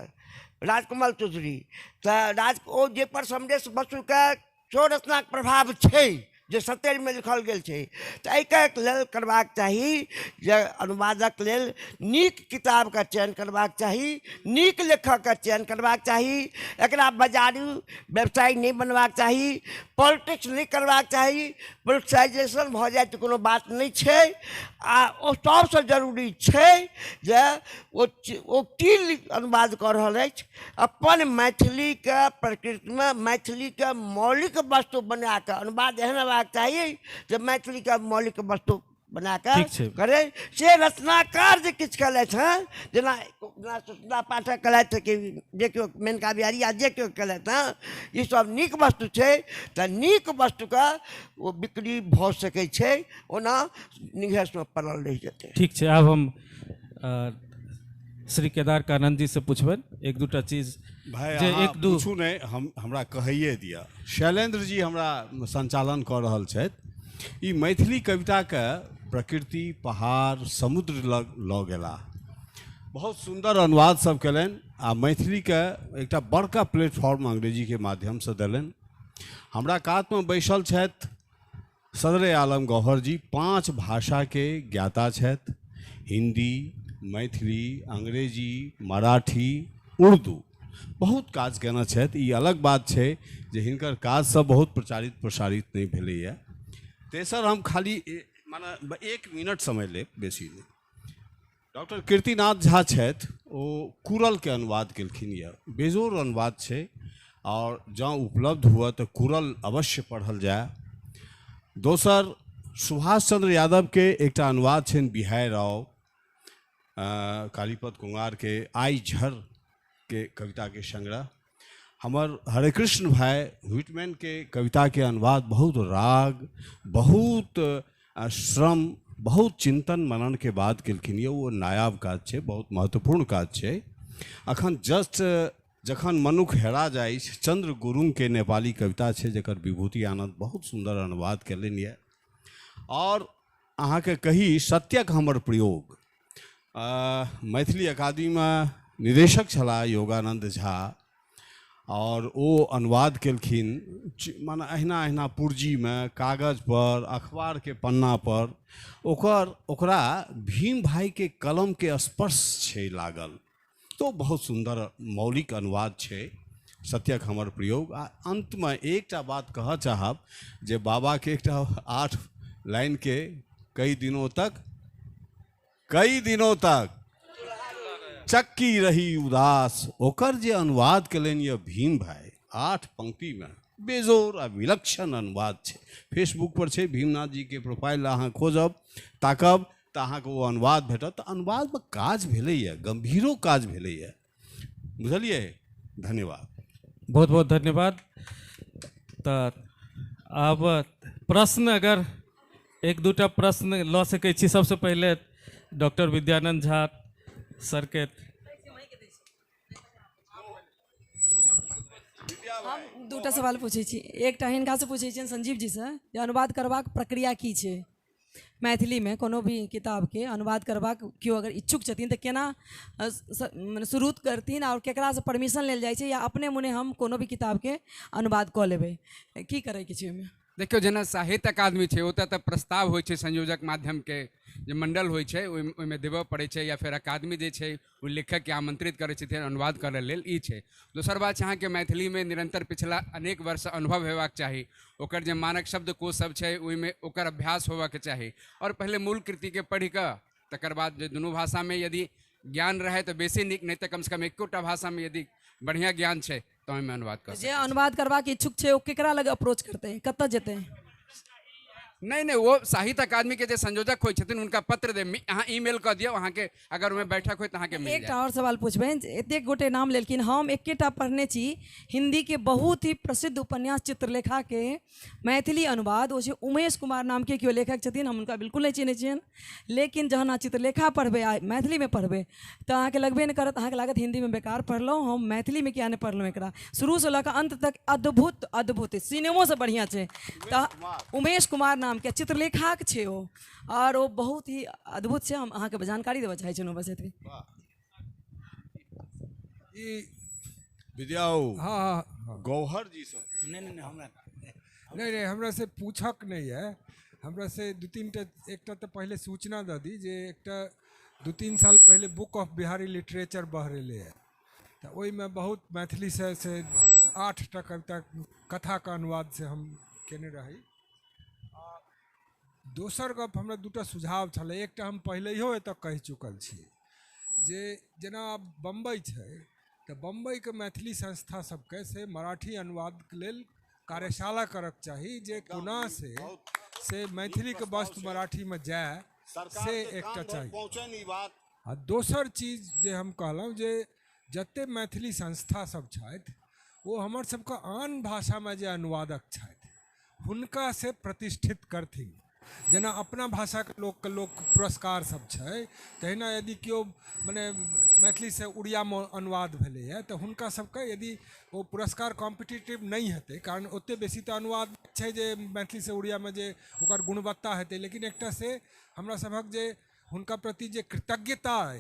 राजकमल चौधरी। तऽ राज ओ जाहिपर समरेश बसुके सेहो रचनाके प्रभाव छै जे 70मे लिखल गेल छै। तऽ एहिके लेल करबाक चाही जे अनुवादक लेल नीक किताबके चयन करबाक चाही, नीक लेखकके चयन करबाक चाही, एकरा बाजारू व्यवसाय नहि बनबाक चाही, पॉलिटिक्स नहि करबाक चाही। पोलिटिसाइजेशन भऽ जाय तऽ कोनो बात नहि छै। आ ओ सबसँ जरूरी छै जे ओ की अनुवाद कऽ रहल अछि। अपन मैथिलीके प्रकृतिमे मैथिलीके मौलिक वस्तु बनाकऽ अनुवाद एहन हेबाक करबाक चाही जे मैथिलीके मौलिक वस्तु बनाकऽ करै। से रचनाकार जे किछु केलथि हँ, जेना जेना सुषमा पाठक केलथि कि जे केओ मेनका बिहारी या जे केओ केलथि हँ, ईसब नीक वस्तु छै। तऽ नीक वस्तुके ओ बिक्री भऽ सकै छै, ओना निघेसमे पड़ल रहि जेतै। ठीक छै, आब हम श्री केदार कानन जी से पूछबनि एक दूटा चीज। भाई जे एक दू पूछू नहि, हम हमरा कहैए दिअ। शैलेंद्र जी हमरा संचालन कऽ रहल छथि। ई मैथिली कविताके प्रकृति, पहाड़, समुद्र लग लऽ गेला, बहुत सुन्दर अनुवाद सब केलनि आ मैथिलीके एकटा बड़का प्लेटफॉर्म अंग्रेजीके माध्यमसँ देलनि। हमरा कातमे बैसल छथि सदरे आलम गौहर जी, 5 भाषाके ज्ञाता छथि, हिंदी, मैथिली, अंग्रेजी, मराठी, उर्दू, बहुत काज केने छथि। ई अलग बात छै जे हिनकर काज सब बहुत प्रचारित प्रसारित नहि भेलैए। तेसर, हम खाली माने 1 मिनट समय लेब, बेसी नहि। डॉक्टर कीर्तिनाथ झा छथि, ओ कुरलके अनुवाद केलखिन यऽ, बेजोड़ अनुवाद छै और जँ उपलब्ध हुए तऽ कुरल अवश्य पढ़ल जाय। दोसर, सुभाष चंद्र यादव के एकटा अनुवाद छनि बिहाय राव, कालीपद कुमार के आई झर के कविता के संग्रह। हमर हरेकृष्ण भाई व्हिटमैन के कविता के अनुवाद बहुत राग, बहुत श्रम, बहुत चिंतन मनन के बाद केलखिन यऽ, ओ नायाब काज छै, बहुत महत्वपूर्ण काज छै। अखन जस्ट जखन मनुख हेरा जाइ छै, चंद्र गुरुंग के नेपाली कविता छै जकर विभूति आनंद बहुत सुन्दर अनुवाद केलनि यऽ। और अहाँके कही सत्यक हमर प्रयोग, मैथिली अकादमीमे निदेशक छलाह योगानंद झा और ओ अनुवाद केलखिन माने अहिना अहिना पुर्जीमे, कागज पर, अखबार के पन्ना पर ओकरा भीम भाई के कलम के स्पर्श छै लागल, तो बहुत सुन्दर मौलिक अनुवाद छै सत्यक हमर प्रयोग। आ अंतमे एकटा बात कहऽ चाहब जे बाबा के एकटा 8 लाइन के कई दिनों तक चक्की रही उदास, ओकर जे अनुवाद केलनि यऽ भीम भाई 8 पंक्तिमे बेजोड़ आ विलक्षण अनुवाद छै। फेसबुक पर छै भीमनाथ जी के प्रोफाइल, अहाँ खोजब ताकब तऽ अहाँके ओ अनुवाद भेटत। तऽ अनुवादमे काज भेलैए, गम्भीरो काज भेलैए, बुझलियै। धन्यवाद, बहुत बहुत धन्यवाद। तऽ आब प्रश्न, अगर एक दूटा प्रश्न लऽ सकै छी। सबसँ पहिले डॉक्टर विद्यानंद झा सर के। हम दूटा सवाल पूछै छी। एकटा हिनकासँ पूछै छियनि संजीव जीसँ जे अनुवाद करबाक प्रक्रिया की छै मैथिलीमे, कोनो भी किताबके अनुवाद करबाक केओ अगर इच्छुक छथिन तऽ केना शुरू करथिन आओर केकरासँ परमिशन लेल जाइ छै, या अपने मोने हम कोनो भी किताबके अनुवाद कऽ लेबै, की करैके छै ओहिमे? देखियौ, जेना साहित्य अकादमी छै ओतऽ तऽ प्रस्ताव होइ छै संयोजक माध्यमके जे मंडल होइ छै ओहिमे देबऽ पड़ै छै, या फेर अकादमी जे छै ओ लेखकके आमंत्रित करै छथिन अनुवाद करै लेल, ई छै। दोसर बात छै अहाँके मैथिलीमे निरंतर पिछला अनेक वर्ष अनुभव हेबाक चाही, ओकर जे मानक शब्दकोश सब छै ओहिमे ओकर अभ्यास होबाक चाही, और पहिले मूल कृतिके पढ़ि कऽ तकर बाद जे दुनू भाषामे यदि ज्ञान रहै तऽ बेसी नीक, नहि तऽ कमसँ कम एकोटा भाषामे यदि बढ़िआँ ज्ञान छै तऽ ओहिमे अनुवाद कर। जे अनुवाद करबाक इच्छुक छै ओ केकरा लग अप्रोच करतै, कतऽ जेतै? नहीं नहीं, वो साहित्य अकादमी के जे संयोजक होइ छथिन उनका पत्र दे, अहाँ ईमेल कऽ दियौ, अहाँके अगर ओहिमे बैठक होय तऽ अहाँके मिल एकटा और सवाल पूछबनि, एतेक गोटे नाम लेलखिन, हम एकेटा पढ़ने छी हिंदी के बहुत ही प्रसिद्ध उपन्यास चित्रलेखा के मैथिली अनुवाद, ओ छै उमेश कुमार नामके केओ लेखक छथिन, हम हुनका बिल्कुल नहि चिन्है छियनि, लेकिन जहन अहाँ चित्रलेखा पढ़बै आ मैथिलीमे पढ़बै तऽ अहाँके लगबे नहि करत, अहाँके लागत हिन्दीमे बेकार पढ़लहुँ, हम मैथिलीमे किया नहि पढ़लहुँ एकरा। शुरूसँ लऽ कऽ अन्त तक अद्भुत अद्भुत, सिनेमोसँ बढ़िआँ छै। तऽ उमेश कुमार नामके चित्रलेखाके छै ओ, आओर ओ बहुत ही अद्भुत छै। हम अहाँके जानकारी देबऽ चाहै छलहुँ, बस एतबे। विद्या हाँ, गौहर जी से नहीं नहीं हमरा नहीं नहीं हमरा से पूछक नहीं है, हमरा से दू तीन टा, एकटा तऽ पहिले सूचना दऽ दी जे एकटा 2-3 साल पहिले बुक ऑफ बिहारी लिटरेचर बहरेलै है, तऽ ओहिमे बहुत मैथिली से 8टा कविता कथाके अनुवाद से हम केने रही। आ दोसर गप हमरा दूटा सुझाव छलै, एकटा हम पहिलहियो एतऽ कहि चुकल छी जे जेना आब बम्बई छै तऽ बम्बईके मैथिली संस्था सबके से मराठी अनुवादके लेल कार्यशाला करक चाही जे कोना से मैथिलीके वस्तु मराठीमे जाय, से एकटा चाही। आ दोसर चीज जे हम कहलहुँ जे जते मैथिली संस्था सब छथि ओ हमर सबके आन भाषामे जे अनुवादक छथि हुनका से प्रतिष्ठित करथिन। जेना अपना भाषाके लोकके लोक पुरस्कार सब छै, तहिना यदि केओ मने मैथिलीसँ उड़ियामे अनुवाद भेलैए तऽ हुनका सबके यदि ओ पुरस्कार कॉम्पिटिटिव नहि हेतै, कारण ओते बेसी तऽ अनुवाद छै जे मैथिलीसँ उड़ियामे जे ओकर गुणवत्ता हेतै, लेकिन एकटा से हमरा सभक जे हुनका प्रति जे कृतज्ञता अइ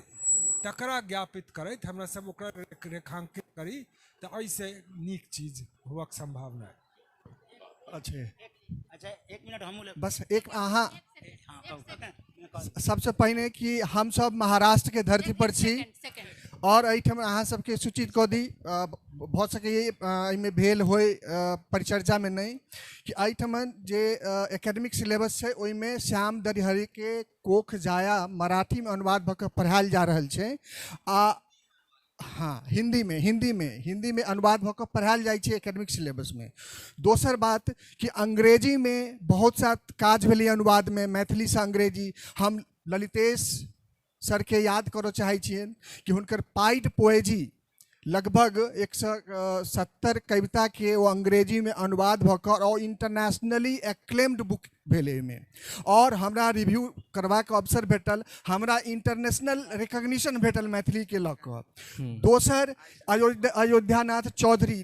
तकरा ज्ञापित करैत हमरा सब ओकरा रेखांकित करी, तऽ एहिसँ नीक चीज होबाक सम्भावना अइ। अच्छा अच्छा, एक मिनट हम बस एक अहाँ सबसे पहिने कि हम सब महाराष्ट्र के धरती पर छी और एहिठाम अहाँ सबके सूचित कऽ दी, भऽ सकैए एहिमे भेल होय परिचर्चा में नहीं, कि एहिठाम जे एकेडमिक सिलेबस छै ओहिमे श्याम दरिहरी के कोख जाया मराठी में अनुवाद भऽ कऽ पढ़ायल जा रहल छै, आ हाँ हिंदी में अनुवाद भऽ कऽ पढ़ायल जाइ छै एकेडमिक सिलेबस में। दोसर बात कि अंग्रेजी में बहुत सा काज भेलै अनुवाद में, मैथिली से अंग्रेजी। हम ललितेश सर के याद करऽ चाहै छियनि कि हुनकर पाइड पोएजी लगभग 170 कविता के वो अंग्रेजी में अनुवाद भऽ कऽ और इंटरनेशनली एक्लेम्ड बुक भेलै ओहिमे, और हमरा रिव्यू करबाक अवसर भेटल, हमरा इंटरनेशनल रिकॉग्निशन भेटल मैथिली के लऽ कऽ। दोसर अयोध्यानाथ चौधरी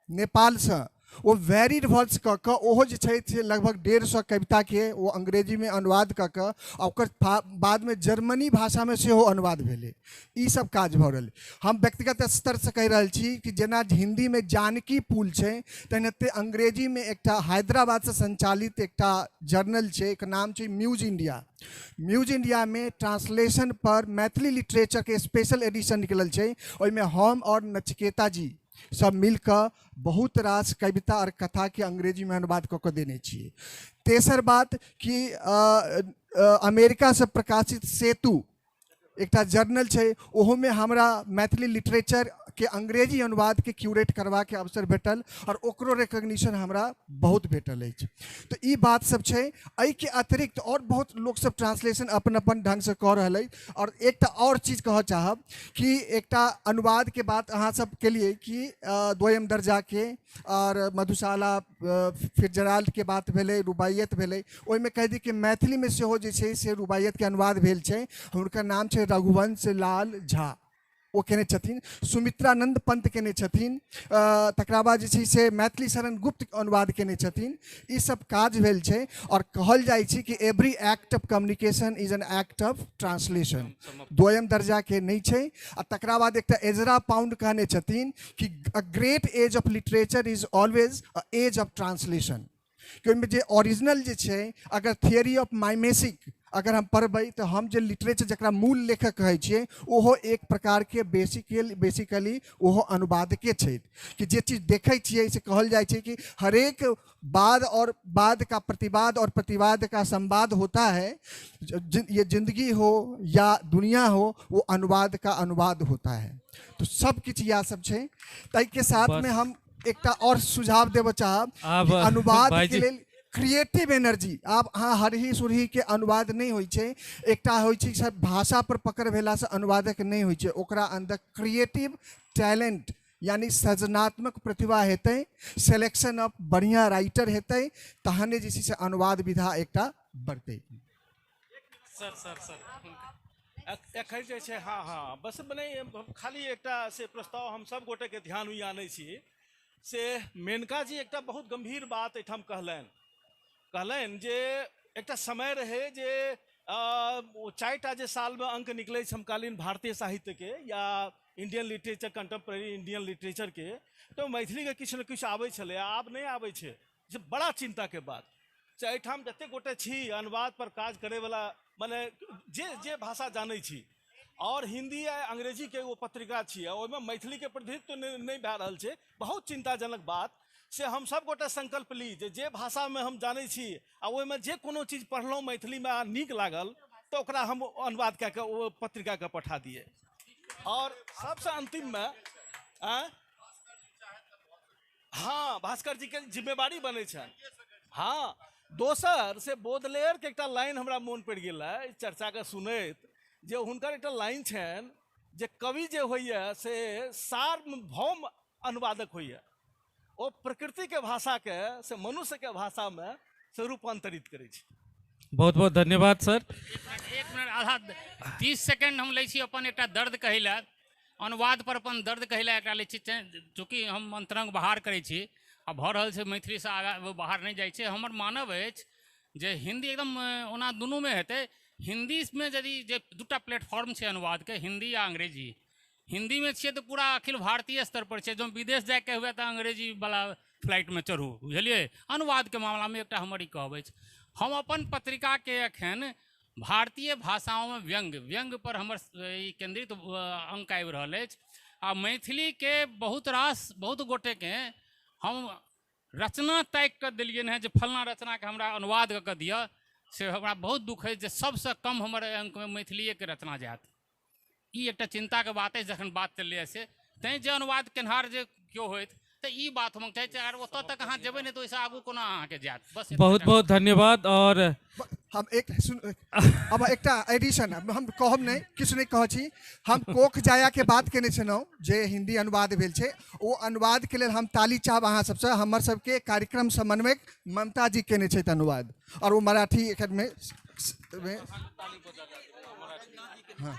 नेपालसँ ओ वेरिड वर्स कऽ कऽ ओहो जे छै से लगभग 150 कविता के ओ अंग्रेजीमे अनुवाद कऽ कऽ आ ओकर बादमे जर्मनी भाषामे सेहो अनुवाद भेलै। ई सब काज भऽ रहल। हम व्यक्तिगत स्तरसँ कहि रहल छी कि जेना हिन्दीमे जानकी पुल छै तेनाहिते अंग्रेजीमे एकटा हैदराबादसँ संचालित एकटा जर्नल छै, एकर नाम छै म्यूज इंडिया। म्यूज इंडियामे ट्रांसलेशन पर मैथिली लिटरेचरके स्पेशल एडिशन निकलल छै, ओहिमे हम और नचिकेता जी सब मिलकऽ बहुत रास कविता और कथा के अंग्रेजी में अनुवाद कऽ कऽ देने छियै। तेसर बात कि अमेरिका से प्रकाशित सेतु एकटा जर्नल छै, ओहोमे हमरा मैथिली लिटरेचर के अंग्रेजी अनुवाद के क्यूरेट करबाके अवसर भेटल और ओकरो रिकॉग्निशन हमरा बहुत भेटल अछि। तऽ ई बात सब छै। एहिके अतिरिक्त और बहुत लोक सब ट्रांसलेशन अपन अपन ढङ्गसँ कऽ रहल अछि। और एकटा और चीज कहऽ चाहब कि एकटा अनुवाद के बात अहाँ सब केलिए कि दोयम दर्जा के और मधुशाला फिट्जराल्ड के बात भेलै, रुबाइयत भेलै, ओहिमे कहि दी कि मैथिलीमे सेहो जे छै से रुबाइयतके अनुवाद भेल छै। हुनकर नाम छै रघुवंश लाल झा, ओ केने छथिन। सुमित्रानंद पंत केने छथिन। तकरा बाद जे छै से मैथिली शरण गुप्त अनुवाद केने छथिन। ई सब काज भेल छै। और कहल जाइ छै कि every act of communication is an act of translation, दोयम दर्जा के नहि छै। आ तकरा बाद एकटा एजरा पाउंड कहने छथिन कि a great age of literature is always a age of translation. कि ओहिमे जे ओरिजिनल जे छै, अगर थियरी ऑफ माइमेसिक अगर हम पढ़बै तऽ हम जे लिटरेचर जकरा मूल लेखक कहै छियै ओहो एक प्रकारके बेसिकली ओहो अनुवादके छै। कि जे चीज देखै छियै से कहल जाइ छै कि हरेक वाद और वाद का प्रतिवाद और प्रतिवाद का संवाद होता है, ये जिंदगी हो या दुनिया हो, वो अनुवाद का अनुवाद होता है। तो सब किछु इएह सब छै। ताहिके साथमे हम एकटा और सुझाव देबऽ चाहब कि अनुवाद के लेल क्रिएटिव एनर्जी, आब अहाँ हरही सुरही के अनुवाद नहि होइ छै। एकटा होइ छै सर भाषा पर पकड़ भेलासँ अनुवादक नहि होइ छै, ओकरा अन्दर क्रिएटिव टैलेंट यानी सृजनात्मक प्रतिभा हेतै, सिलेक्शन ऑफ बढ़िआँ राइटर हेतै, तहने जे छै से अनुवाद विधा एकटा बढ़तै। सर सर सर एखन जे छै, हाँ हाँ बस मने खाली एकटा से प्रस्ताव हम सब गोटे के ध्यान में आनै छी से मेनका जी एकटा बहुत गंभीर बात एहिठाम कहलनि जे एकटा समय रहे जे 4टा जे सालमे अंक निकलै समकालीन भारतीय साहित्यके या Indian literature, contemporary Indian literature के, तऽ मैथिलीके किछु ने किछु आबै छलै, आब नहि आबै छै, जे बड़ा चिंताके बात। से एहिठाम जतेक गोटे छी अनुवाद पर काज करैवला, मने जे जे भाषा जानै छी, और हिंदी या अंग्रेजी के एगो पत्रिका छियै, ओहिमे मैथिली के प्रतिनिधित्व नहि भए रहल छै, बहुत चिंताजनक बात। से हम सब गोटे संकल्प ली जे जे भाषामे हम जानै छी आ ओहिमे जे कोनो चीज पढ़लहुँ मैथिलीमे आ नीक लागल तऽ ओकरा हम अनुवाद कए कऽ ओ पत्रिकाके पठा दियै। और सबसँ अंतिममे हँ, भास्कर जीके जिम्मेवारी बनै छनि। हँ, दोसर से बोदलेयरके एकटा लाइन हमरा मोन पड़ि गेल है चर्चाके सुनैत, जे हुनकर एकटा लाइन छनि जे कवि जे होइए से सार्वभौम अनुवादक होइए, ओ प्रकृतिके भाषाके से मनुष्यके भाषामे से रूपान्तरित करै छै। बहुत बहुत धन्यवाद सर। एक मिनट, आधा 30 सेकेंड हम लै छी अपन एकटा दर्द कहै लए, अनुवाद पर अपन दर्द कहै लए एकटा लै छी। चूँकि हम अंतरंग बाहर करै छी आ भऽ रहल छै मैथिलीसँ आगाँ बाहर नहि जाइ छै, हमर मानब अछि जे हिन्दी एकदम ओना दुनूमे हेतै। हिन्दीमे यदि जे दूटा प्लेटफॉर्म छै अनुवादके, हिन्दी आ अंग्रेजी। हिन्दीमे छियै तऽ पूरा अखिल भारतीय स्तर पर छै, जँ विदेश जाइके हुए तऽ अंग्रेजीवला फ्लाइटमे चढ़ू, बुझलियै। अनुवादके मामलामे एकटा हमर ई कहब अछि, हम अपन पत्रिकाके एखन भारतीय भाषाओंमे व्यंग्य पर हमर ई केन्द्रित अंक आबि रहल अछि आ मैथिलीके बहुत रास बहुत गोटेके हम रचना ताकि कऽ देलियनि हेँ जे फल्लाँ रचनाके हमरा अनुवाद कऽ कऽ दिअ, से हमरा बहुत दुःख अछि जे सबसँ कम हमर अंकमे मैथिलीएके रचना जायत। ई एकटा चिन्ताके बात अछि जखन बात चललैए से, तैँ जे अनुवाद केनहार जे केओ होथि तऽ ई बात हम चाहै छी, अगर ओतऽ तक अहाँ जेबै नहि तऽ ओहिसँ आगू कोना अहाँके जायत। बस बहुत बहुत धन्यवाद। और हम एक सुन, अब एकटा एडिशन हम कहब नहि, किछु नहि कहै छी। हम कोख जाया के बात केने छलहुँ जे हिंदी अनुवाद भेल छै, ओ अनुवाद के लेल हम ताली चाहब अहाँ सबसँ। हमर सबके कार्यक्रम समन्वयक ममता जी केने छथि अनुवाद, और ओ मराठी एकेडमी में। हाँ।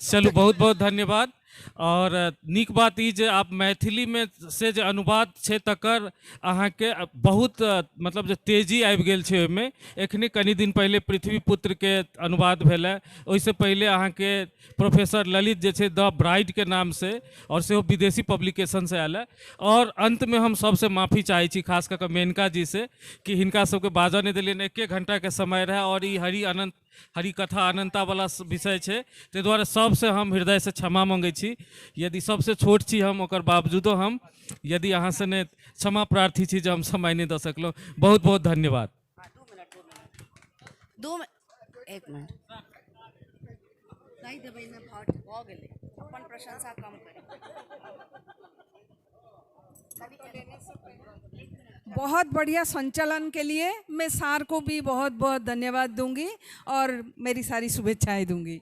चलू, बहुत बहुत धन्यवाद। और नीक बात ई जे आप मैथिलीमे से जे अनुवाद छै तकर अहाँके बहुत मतलब जे तेजी आबि गेल छै ओहिमे। एखने कनि दिन पहिले पृथ्वी पुत्रके अनुवाद भेलै, ओहिसँ पहिले अहाँके प्रोफेसर ललित जे छै द ब्राइडके नामसँ, और सेहो विदेशी पब्लिकेशनसँ आयल है। और अन्तमे हम सबसँ माफी चाहै छी, खास कऽ कऽ मेनका जी से, कि हिनका सबके बाजऽ नहि देलियनि, 1 घंटाके समय रहै और ई हरि कथा अनंता वाला विषय छै, ताहि दुआरे सबसे हम हृदयसँ क्षमा मङ्गै छी। यदि सबसे छोट छी हम, ओकर बावजूदो हम यदि अहाँसँ नहि क्षमा प्रार्थी छी जे हम समय नहि दऽ सकलहुँ। बहुत बहुत धन्यवाद। 1 मिनट कहि देबै ने, भऽ गेलै, अपन प्रशंसा कम करी। बहुत बढ़िया संचालन के लिए मैं सार को भी बहुत बहुत धन्यवाद दूंगी और मेरी सारी शुभेच्छाएं दूंगी।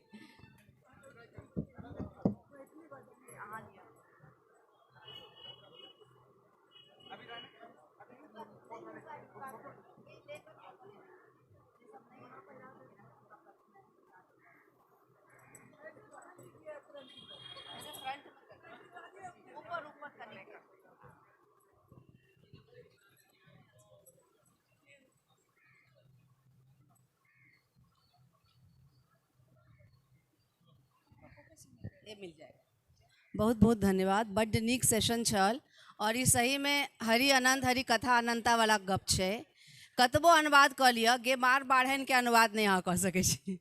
ये मिल जाएगा। बहुत बहुत धन्यवाद। बड्ड नीक सेशन छल और ई सही में हरि अनंत हरि कथा अनंता वाला गप छै। कतबो अनुवाद कऽ लिअ, गे मार बाढ़नि के अनुवाद नहि अहाँ कऽ सकै छी।